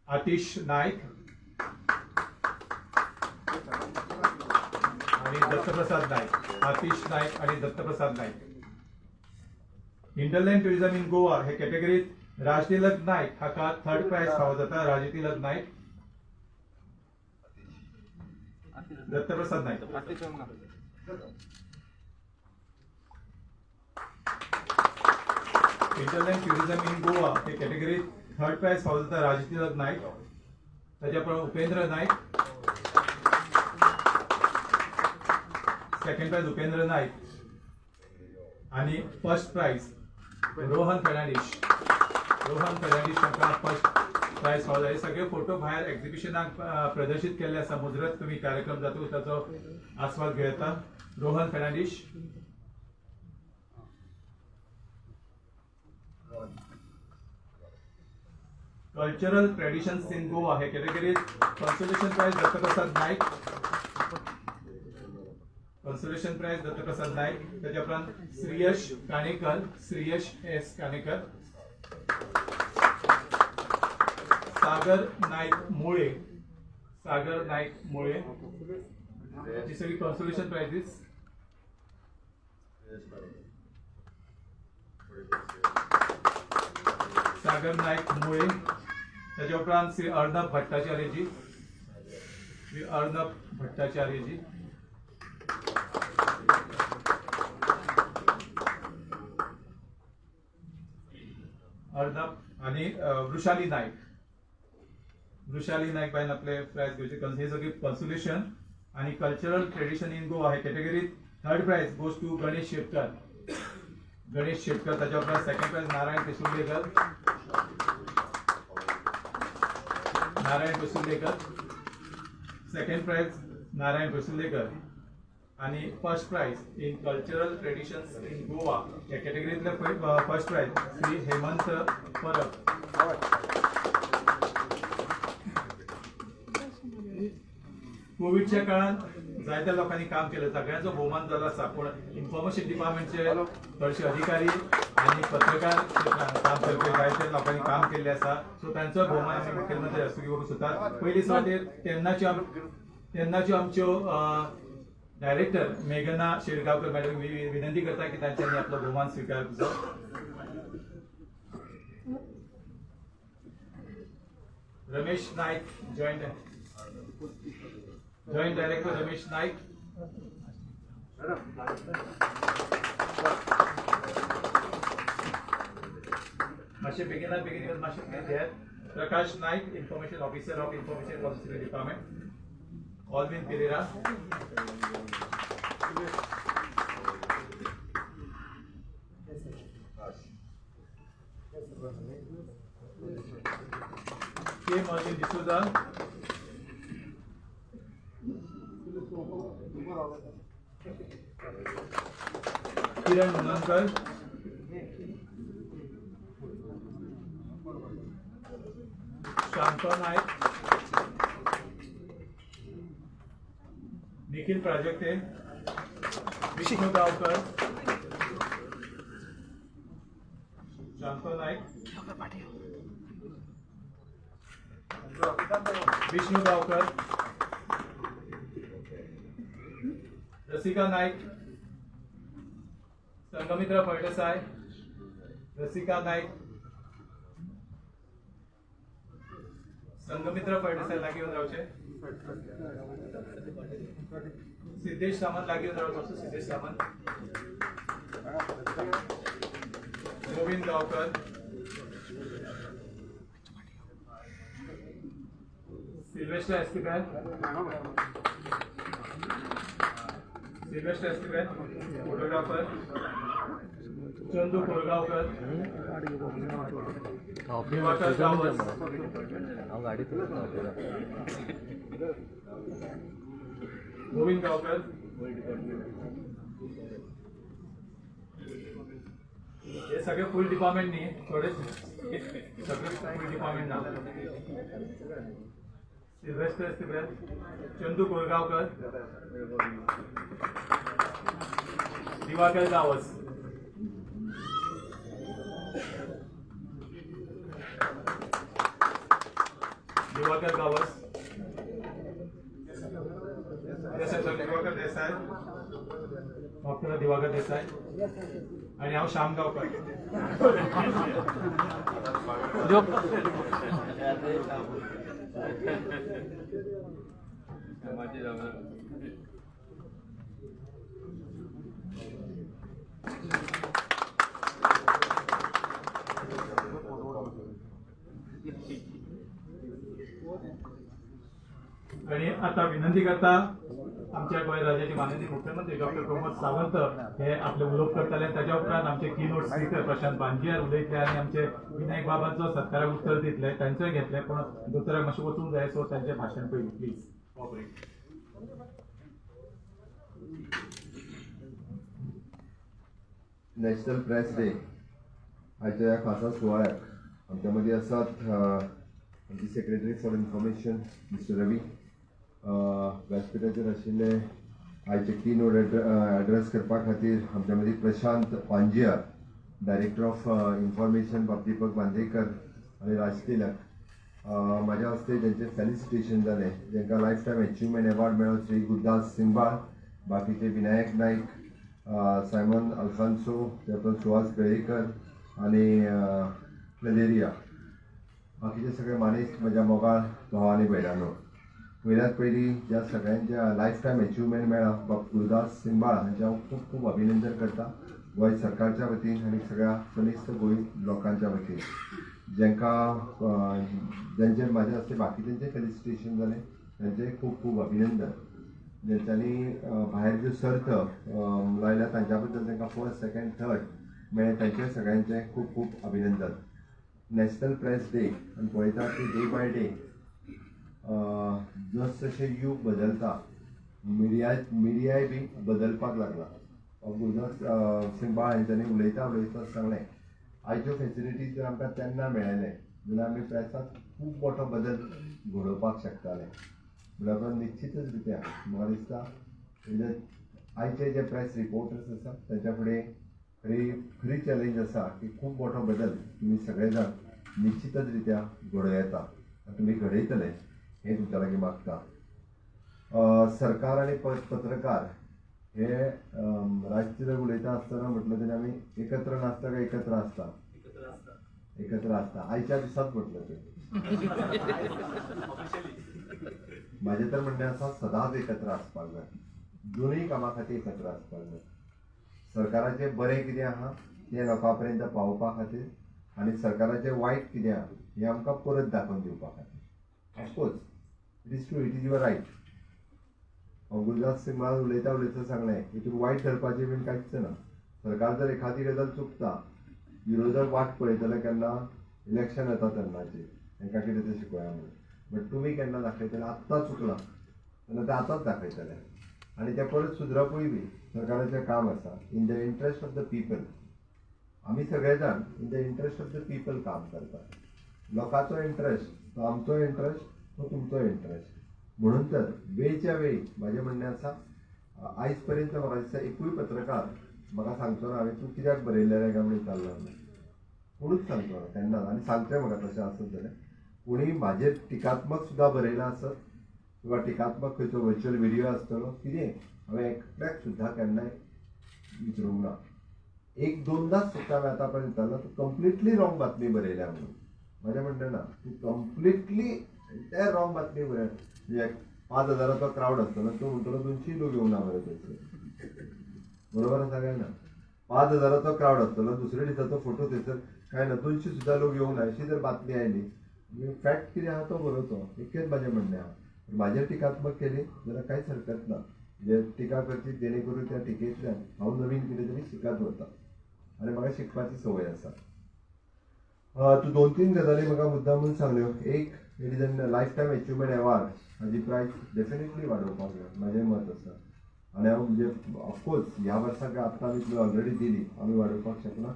आतिश नायक आणि दत्तप्रसाद नायक, आतिश नायक आणि Dattaprasad Naik. Hinterland tourism in Goa हे कॅटेगरीत राजतिलक नायक हाका थर्ड प्रायज फावो जाता. Rajtilak Naik, Dattaprasad Naik. Hinterland tourism in Goa हे कॅटेगरीत थर्ड प्रायज फावो जाता राजतिलक नायक. ताच्या उपरांत उपेंद्र नायक, सेकंड प्रायज उपेंद्र नायक आणि फर्स्ट प्रायज रोहन फेर्नांडीश, रोहन फेर्नांडीश हांकां फर्स्ट प्रायज फावो जाता. हे सगळे फोटो भायर एक्झिबिशनाक प्रदर्शीत केल्ले आसा. मुजरत तुमी कार्यक्रम जातकूच ताचो आस्वाद घेवं येता. Rohan Fernandes. Cultural traditions in Goa हे कॅटेगरीत consolation prize Dattaprasad Naik, consolation prize Dattaprasad Naik. ताच्या उपरांत श्रीयश काणेकर, श्रीयश एस काणेकर. सागर नायक मुळे, सागर नायक मुळे. ही सगळी कॉन्सोलेशन प्रायझीस. सागर नायक मुळे. ताच्या उपरांत श्री अर्णब भट्टाचार्यजी, श्री अर्णब भट्टाचार्यजी. अर्णब आणि वृषाली नायक, वृषाली नायक बायन आपले प्रायज घेवचे. हे सगळे कॉन्सोलेशन आणि कल्चरल ट्रेडिशन इन गोवा हे कॅटेगरीत third prize goes to Ganesh Shetkar, Ganesh Shetkar. ताच्या उपरांत second prize Narayan Pesurlekar, Narayan Pesurlekar, second prize Narayan Pesurlekar. आणि first prize in cultural traditions in Goa या कॅटेगरीतले फर्स्ट प्रायज श्री हेमंत परब. कोविडच्या काळात जायत्या लोकांनी काम केलं, सगळ्यांचो भोवमान जालो आसा, पूण इन्फॉर्मेशन डिपार्टमेंटचे चडशे अधिकारी आनी पत्रकार क्षेत्रांत काम करपी जायते लोकांनी काम केल्लें आसा. सो तांचो भोवमान आमी मुखेलमंत्री हस्तुकीं करूंक सोदतात. पयली सुवातेर तेन्नाच्यो आमच्यो डायरेक्टर मेघना शेरगांवकर मॅडम विनंती करता की तांच्यांनी आपलो भोवमान स्विकार करचो. Ramesh Naik, joint director Ramesh Naik. मातशे बेगिना बेगीन येवन मातशे घेयात. Prakash Naik, information officer of information policy department. Alvin Pereira. K Merlin D'Souza. Kiran Munankar. Shanta Naik. Nikhil Prajakte. Vishnu Gaonkar. Shanta Naik. Vishnu Gaonkar. Rasika Naik. Sanghamitra Phaldesai. Rasika Naik. Sanghamitra Phaldesai लागीं येवन रावचे. सिद्धेश सामंत लागीं येवन रावचो. Siddhesh Samant. Govind Gaonkar. Sylvester Esteban. Sylvester Esteban photographer. Chandu Korgaonkar. Diwakar Gawas. Govind Gaonkar. हे सगळे फूल department न्ही, थोडे सगळे फूल डिपार्टमेंट ना. Sylvester Esteban. Chandu Korgaonkar. Diwakar Gawas. Diwakar Gawas. Desai, sorry, Diwakar Desai. Doctor Diwakar Desai. आनी हांव श्याम गांवकर. आणि आता विनंती करता आमच्या गोंय राज्याचे माननीय मुख्यमंत्री डॉक्टर प्रमोद सावंत हे आपले उलोवप करतले. ताच्या उपरांत आमचे कीनोट स्पीकर प्रशांत पांजियार उलयतले आनी आमचे विनायक बाबांचो सत्काराक उत्तर दितले, तांचोय घेतले, पण दोतोराक मातशें वचूंक जाय, सो तांचें भाशण पयलीं please operate. National press day आयच्या ह्या खासा सुवाळ्याक आमच्या मदीं आसात आमचे secretary for information mister Ravi, व्यासपिठाचेर आशिल्ले आयचे कीनोट एड्रेस करपा खातीर आमच्या मदीं Prashant Panjiyar, director of information बाब दीपक बांदेकर आनी राज तिलक. म्हाज्या हस्ते जेंचें फेलिसिटेशन जालें, जेंकां लायफ टायम एचिवमेंट एवॉर्ड मेळ्ळो श्री गुरुदास सिंगबाळ, बाकीचे विनायक नायक, सायमन अल्फान्सो, ते उपरांत सुहास बेळेकर आनी क्लेरिया, बाकीचे सगळे मानेस्त म्हज्या मोगाळ भाव आनी भयणांनो. पयल्यात पयलीं ज्या सगळ्यांच्या लायफ टायम एचिवमेंट मेळ्ळा बाब गुरुदास सिंगबाळ हांचें हांव खूब खूब अभिनंदन करता गोंय सरकारच्या वतीन आनी सगळ्या समेस्त गोंय लोकांच्या वतीन. जेंकां जेंचेर म्हाज्या हस्ते बाकीच्यांचें फेलिसिटेशन जालें तांचें खूब खूब अभिनंदन. जेंच्यांनी भायर ज्यो सर्त लायल्या तांच्या बद्दल तांकां फर्स्ट सेकंड थर्ड मेळ्ळें तांचें सगळ्यांचें खूब खूब अभिनंदन. नॅशनल प्रेस डे आमी पळयता की डे बाय डे जस जशें यूग बदलता मिडियाय बी बदलपाक लागला. गुरुदास सिंगबाळ हांच्यांनी उलयता उलयता सांगलें आयच्यो फेसिलिटीज जर आमकां तेन्ना मेळ्ळें जाल्यार आमी प्रेसांत खूब मोठो बदल घडोवपाक शकताले. म्हणल्यार निश्चितच रित्या म्हाका दिसता आयचे जे प्रेस रिपोर्टर्स आसा तांच्या फुडें खरी खरी चॅलेंज आसा की खूब मोठो बदल तुमी सगळे जाण निश्चितच रित्या घडोवं येता आनी तुमी घडयतले हें तुमच्या लागीं मागता. सरकार आनी पत्रकार हे राजकीय उलयता आसतना म्हटलें तरी आमी एकत्र नासता काय एकत्र आसता? एकत्र आसता. आयच्या दिसात म्हटलं ते. म्हाजें तर म्हणणें आसा सदांच एकत्र आसपाक जाय, दोनूय कामां खातीर एकत्र आसपाक जाय. सरकाराचें बरें कितें आहा तें लोकां पर्यंत पावोवपा खातीर आनी सरकाराचें वायट कितें आहा हें आमकां परत दाखोवन दिवपा खातीर. Of course it is true, it is your right. हांव गुलजात सिंग महाराज उलयता उलयता सांगलें हितून वायट धरपाचें बीन कांयच ना. सरकार जर एखादी गजाल चुकता, विरोधक वाट पळयतले केन्ना इलेक्शन येता तेन्नाची, तांकां कितें तें शिकोवया म्हणून. बट तुमी केन्ना दाखयतले आत्तां चुकलां तेन्ना तें आतांच दाखयतले आनी तें परत सुदरपूय बी सरकाराचें काम आसा. In the interest of the people आमी सगळे जाण in the interest of the people काम करता. लोकांचो इंट्रस्ट तो आमचो इंट्रस्ट, तो तुमचो इंट्रस्ट. म्हणून तर वेळच्या वेळी म्हाजें म्हणणें आसा, आयज पर्यंत म्हाका दिसता एकूय पत्रकार म्हाका सांगचो ना हांवें तूं कित्याक बरयलें रे काय म्हूण विचारलां म्हणून. कोणूच सांगचो ना केन्नाच. आनी सांगचें म्हाका तशें आसत जाल्यार कोणी म्हाजेर टिकात्मक सुद्दां बरयलां आसत किंवा टिकात्मक खंयचो वर्च्युअल व्हिडियो आसतलो कितें, हांवें एकट्याक सुद्दां केन्नाय विचारूंक ना. एक दोनदाच फक्त हांवें आतां पर्यंत विचारलां तूं कंप्लिटली रॉंग बातमी बरयल्या म्हणून. म्हाजें म्हणणें ना, तूं कंप्लिटली एन्टायर रॉंग बातमी बरय. म्हणजे 5,000चो क्रावड आसतलो तूं म्हणटलो 200 लोक येवना मरे थंयसर, बरोबर आसा काय ना? 5,000चो क्रावड आसतलो, दुसऱ्या दिसाचो फोटो थंयसर काय ना, 200 सुद्दां लोक येवंक ना अशी जर बातमी आयली, फॅक्ट कितें आहा तो बरोवचो. इतकेंच म्हाजें म्हणणें आहा. म्हाजेर टिकात्मक केली जाल्यार कांयच हरकत ना. म्हणजे टिका करची जेणे करून त्या टिकेंतल्यान हांव नवीन कितें तरी शिकत वता आनी म्हाका शिकपाची संवय आसा. तूं 2-3 गजाली म्हाका मुद्दाम म्हूण सांगल्यो. एक, it is an lifetime achievement award, हाजी प्रायस डेफिनेटली वाडोवपाक जाय म्हाजें मत आसा. आनी हांव म्हणजे ऑफकोर्स ह्या वर्साक आत्तां आमी तुवें ऑलरेडी दिली, आमी वाडोवपाक शकना,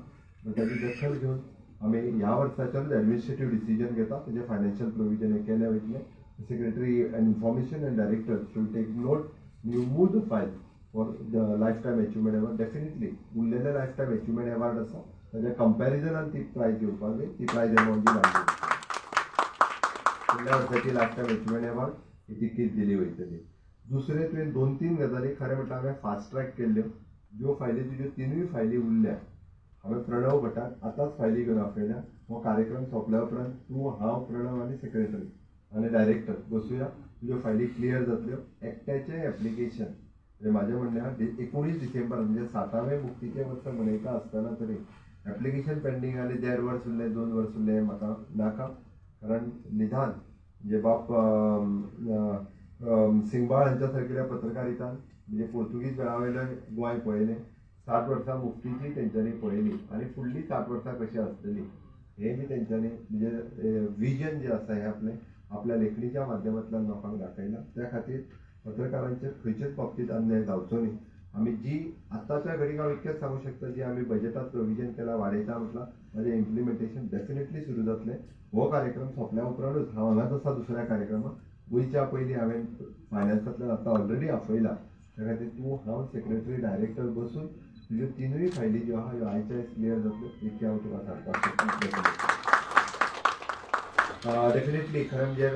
बट ताजी दखल घेवन आमी ह्या वर्साच्यानूच एडमिनिस्ट्रेटीव डिसिजन घेता. तेजें फायनान्शियल प्रोविजन हें केलें वयतलें. Secretary and information and director should take note, you move the file for the lifetime achievement award. Definitely उरलेले लायफ टायम अचिवमेंट एवॉर्ड आसा ताच्या कंपॅरिजनान ती प्रायज येवपाक जाय, ती प्रायज एमावंट जी वाडली फुडल्या वर्साची लायफ टायम अचिवमेंट एवॉर्ड ही तितकीच दिली वयतली. दुसरें, तुवें 2-3 गजाली खरें म्हटल्यार हांवें फास्ट ट्रॅक केल्ल्यो. ज्यो फायली तुज्यो 3 फायली उरल्या, हांवें प्रणव भटाक आतांच फायली घेवन आपयल्या. हो कार्यक्रम सोंपल्या उपरांत तूं, हांव, प्रणव आनी सेक्रेटरी आनी डायरेक्टर बसुया, तुज्यो फायली क्लियर जातल्यो. एकट्याचें एप्लिकेशन म्हणजे म्हाजें म्हणणें आहा 19 डिसेंबर म्हणजे 60वें मुक्तीचें वर्स मनयता आसतना तरी एप्लिकेशन पेंडींग आनी 1.5 वर्स उरलें, 2 वर्स उरलें म्हाका नाका. कारण निदान म्हणजे बाप सिंगबाळ हांच्या सारकेल्या पत्रकारितान म्हणजे पोर्तुगीज वेळा वयलें गोंय पळयलें, 60 वर्सां मुक्तीची तेंच्यांनी पळयली आनी फुडलीं 60 वर्सां कशीं आसतलीं हें बी तेंच्यांनी म्हणजे विजन जें आसा हें आपलें आपल्या लेखणीच्या माध्यमांतल्यान लोकांक दाखयलां. त्या खातीर पत्रकारांचेर खंयचेच बाबतींत अन्याय जावचो न्ही. आमी जी आत्ताच्या घडीक हांव इतकेंच सांगूंक शकता, जी आमी बजेटांत प्रोविजन केलां वाडयता म्हटलां, ताजें इम्प्लिमेंटेशन डेफिनेटली सुरू जातलें. हो कार्यक्रम सोंपल्या उपरांतूच हांव हांगाच आसा दुसऱ्या कार्यक्रमाक वयच्या पयलीं हांवें फायनान्सांतल्यान आतां ऑलरेडी आपयला. त्या खातीर तूं, हांव, सेक्रेटरी, डायरेक्टर बसून तुज्यो 3 फायली ज्यो आहा ह्यो आयच्या आयज क्लियर जातल्यो इतकें हांव तुका सांगपाक शकता. डेफिनेटली खरें म्हणजे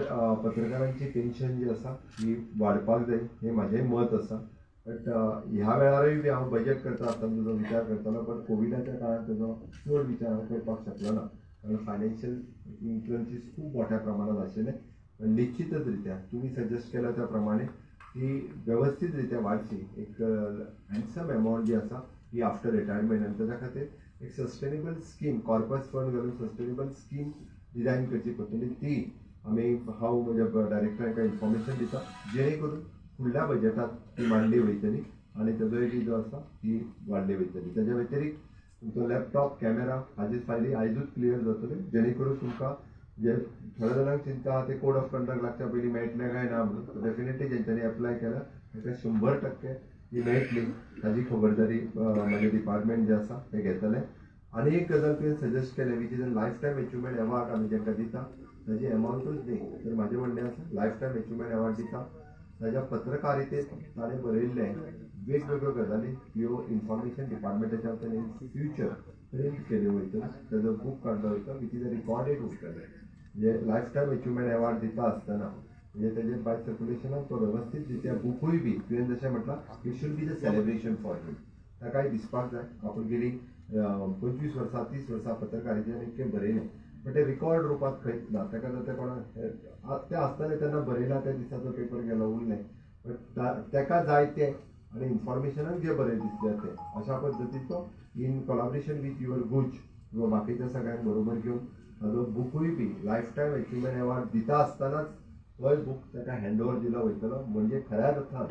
पत्रकारांची पेन्शन जी आसा ही वाडपाक जाय हें म्हाजेंय मत आसा. बट ह्या वेळारूय बी हांव बजेट करता आसतना ताजो विचार करतालो, बट कोविडाच्या काळांत ताजो चड विचार हांव करपाक शकलो ना, कारण फायनान्शियल इन्फ्लुएन्सीस खूब मोठ्या प्रमाणात आशिल्ले. पण निश्चितच रित्या तुमी सजेस्ट केल्या त्या प्रमाणे ती वेवस्थीत रित्या वाडची, एक हँडसम एमावंट जी आसा ही आफ्टर रिटायरमेंट, आनी ताच्या खातीर एक सस्टेनेबल स्कीम, कॉर्पस फंड घालून सस्टेनेबल स्कीम डिजायन करची पडटली. ती आमी, हांव म्हज्या डायरेक्टरांक इन्फॉर्मेशन दिता, जेणे करून फुडल्या बजेटात ती मांडली वयतली आनी ताजोय बी जो आसा ती वाडली वयतली. ताज्या व्यतिरिक्त तुमचो लॅपटॉप, कॅमेरा हाजी फायली आयजूच क्लियर जातल्यो, जेणे करून तुमकां जे थोड्या जाणांक चिंता आहा ते कोड ऑफ कंडक्ट लागच्या पयलीं मेळटलें काय ना म्हणून, डेफिनेटली जेंच्यांनी एप्लाय केला तांकां 100% ती मेळटली ताजी खबरदारी म्हाजें डिपार्टमेंट जें आसा तें घेतलें. आनी एक गजाल तुवें सजेस्ट केलें, which is a lifetime achievement award आमी जेंकां दिता ताजी एमावंटूच न्ही, तर म्हाजें म्हणणें आसा लायफ टायम अचिवमेंट एवॉर्ड दिता ताज्या पत्रकारितेत ताणें बरयल्लें वेगवेगळ्यो गजाली ह्यो इन्फॉर्मेशन डिपार्टमेंटाच्या वतीन इन फ्युचर प्रिंट केल्यो वयतल्यो, ताजो बूक काडलो वयता which is a recorded उरतलें. म्हणजे लायफ टायम अचिवमेंट एवॉर्ड दिता आसतना म्हणजे तेजेर बाय सर्क्युलेशनान तो वेवस्थीत रित्या बुकूय बी तुवें जशें म्हटलां it should be the celebration for him. ताकाय दिसपाक जाय आपूण गेली 25 वर्सां 30 वर्सां पत्रकारितेन इतकें बरयलें, पण ते रिकॉर्ड रुपांत खंयच ना. ताका जर तें कोणा तें आसतलें तेन्ना बरयलां त्या दिसा तो पेपर गेलो उरलें, बट ताका जाय तें आनी इन्फॉर्मेशनाक जें बरें दिसलें तें अशा पद्दतीचो इन कोलाबरेशन विथ your गुज किंवा बाकीच्या सगळ्यांक बरोबर घेवन ताजो बुकूय बी लायफ टायम अचिवमेंट एवॉर्ड दिता आसतनाच तोय बूक ताका हँड ओवर दिलो वयतलो. म्हणजे खऱ्या अर्थान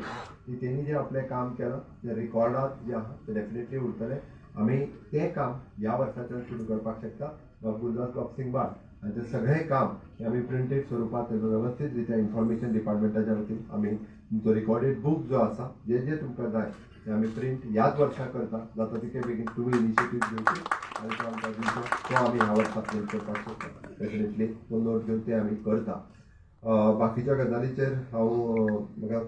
की तेणी जें आपलें काम केलां तें रिकॉर्डांत जें आहा तें डेफिनेटली उरतलें. आमी तें काम ह्या वर्साच्यान सुरू करपाक शकता. बाब गुरुदास बाब सिंगबाळ हांचें सगळें काम हें आमी प्रिंटेड स्वरुपांत तेजो वेवस्थीत रित्या इन्फॉर्मेशन डिपार्टमेंटाच्या वतीन आमी तुमचो रिकॉर्डेड बूक जो आसा जे जे तुमकां जाय ते आमी प्रिंट ह्याच वर्सा करता. जाता तितके बेगीन तुमी इनिशिएटीव घेवची आनी तो आमकां दिवचो, तो आमी ह्या वर्सा प्रिंट करपाक शकता. डेफिनेटली तो नोट घेवन ते आमी करता. बाकीच्या गजालीचेर हांव म्हाका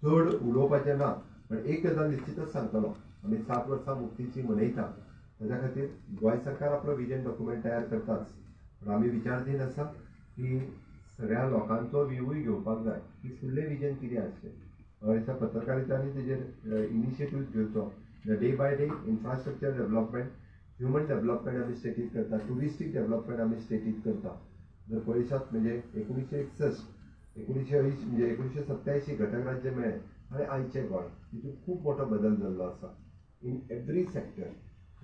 चड उलोवपाचें ना, पण एक गजाल निश्चितच सांगतलो, आमी 7 वर्सां मुक्तीची मनयता ताच्या खातीर गोंय सरकार आपलो विजन डॉक्युमेंट तयार करताच, पण आमी विचारधीन आसा की सगळ्या लोकांचो व्यूय घेवपाक जाय की फुडलें विजन कितें आसचें. म्हाका दिसता पत्रकारितांनी तेजेर इनिशिएटीव घेवचो. Day by day infrastructure development, human development आमी स्टेटीत करता, ट्युरिस्टीक डेव्हलपमेंट आमी स्टेटीत करता. जर पळयशात म्हणजे 1961 1980 म्हणजे 1987 घटक राज्य मेळ्ळें आनी आयचें गोंय तितूंत खूब मोठो बदल जाल्लो आसा in every sector,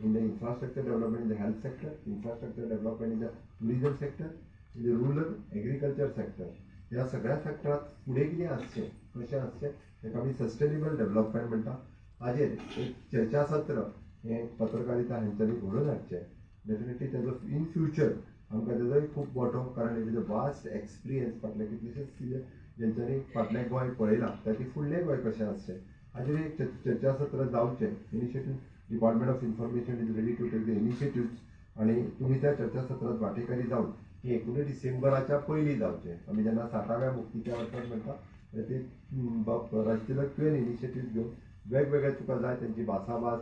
in the infrastructure development, in the health sector, infrastructure development in the tourism sector, in the rural agriculture sector. ह्या सगळ्या सेक्टरांत फुडें कितें आसचें, कशें आसचें ताका आमी सस्टेनेबल डेव्हलपमेंट म्हणटा. हाजेर एक चर्चासत्र हें पत्रकारिता हांच्यांनी घडोवन हाडचें. डेफिनेटली तेजो इन फ्युचर आमकां तेजोय खूब मोठो, कारण it is a vast experience. फाटले कितलेशेच जेंच्यांनी फाटलें गोंय पळयलां ताची फुडलें गोंय कशें आसचें हाजेर एक चर्चासत्र जावचें. Initiative department of information is ready to take the initiatives आनी तुमी त्या चर्चासत्रांत वांटेकारी जावन हे 19 डिसेंबराच्या पयलीं जावचें. आमी जेन्ना 60व्या मुक्तीच्या वर्साक म्हणटा ते बाब राजतिलक तुवें इनिशिएटीव घेवन वेगवेगळे तुका जाय तेंची भासाभास,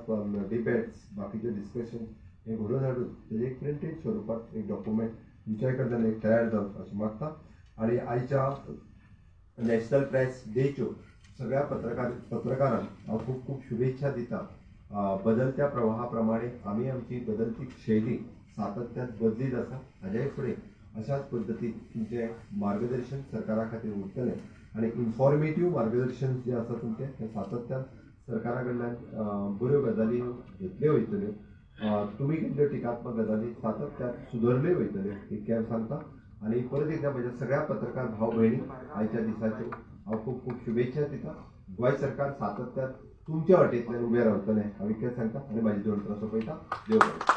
डिबेट्स, बाकीचे डिस्कशन हें घडोवन हाडून तेजें एक प्रिंटेड स्वरुपांत एक डॉक्युमेंट तुमच्या कडल्यान एक तयार जावचो अशें मागता. आनी आयच्या नॅशनल प्रेस डेच्यो सगळ्या पत्रकारांक हांव खूब खूब शुभेच्छा दिता. बदलत्या प्रवाहा प्रमाणे आमी आमची बदलती शैली सातत्यान बदलीत आसा. हाज्याय फुडें अशाच पद्दतीन तुमचें मार्गदर्शन सरकारा खातीर उरतलें आनी इन्फॉर्मेटीव मार्गदर्शन जें आसा तुमचें तें सातत्यान सरकारा कडल्यान बऱ्यो गजाली घेतल्यो वयतल्यो, तुमी केल्ल्यो टिकात्मक गजाली सातत्यान सुदरल्यो वयतल्यो इतकें हांव सांगता. आनी परत एकदां म्हज्या सगळ्या पत्रकार भाव भयणी आयच्या दिसाच्यो हांव खूब खूब शुभेच्छा दिता. गोंय सरकार सातत्यान तुमच्या वाटेंतल्यान उबें रावतलें हांव इतकें सांगता आनी म्हाजी 2 उतरां सोंपयता. देव बरें.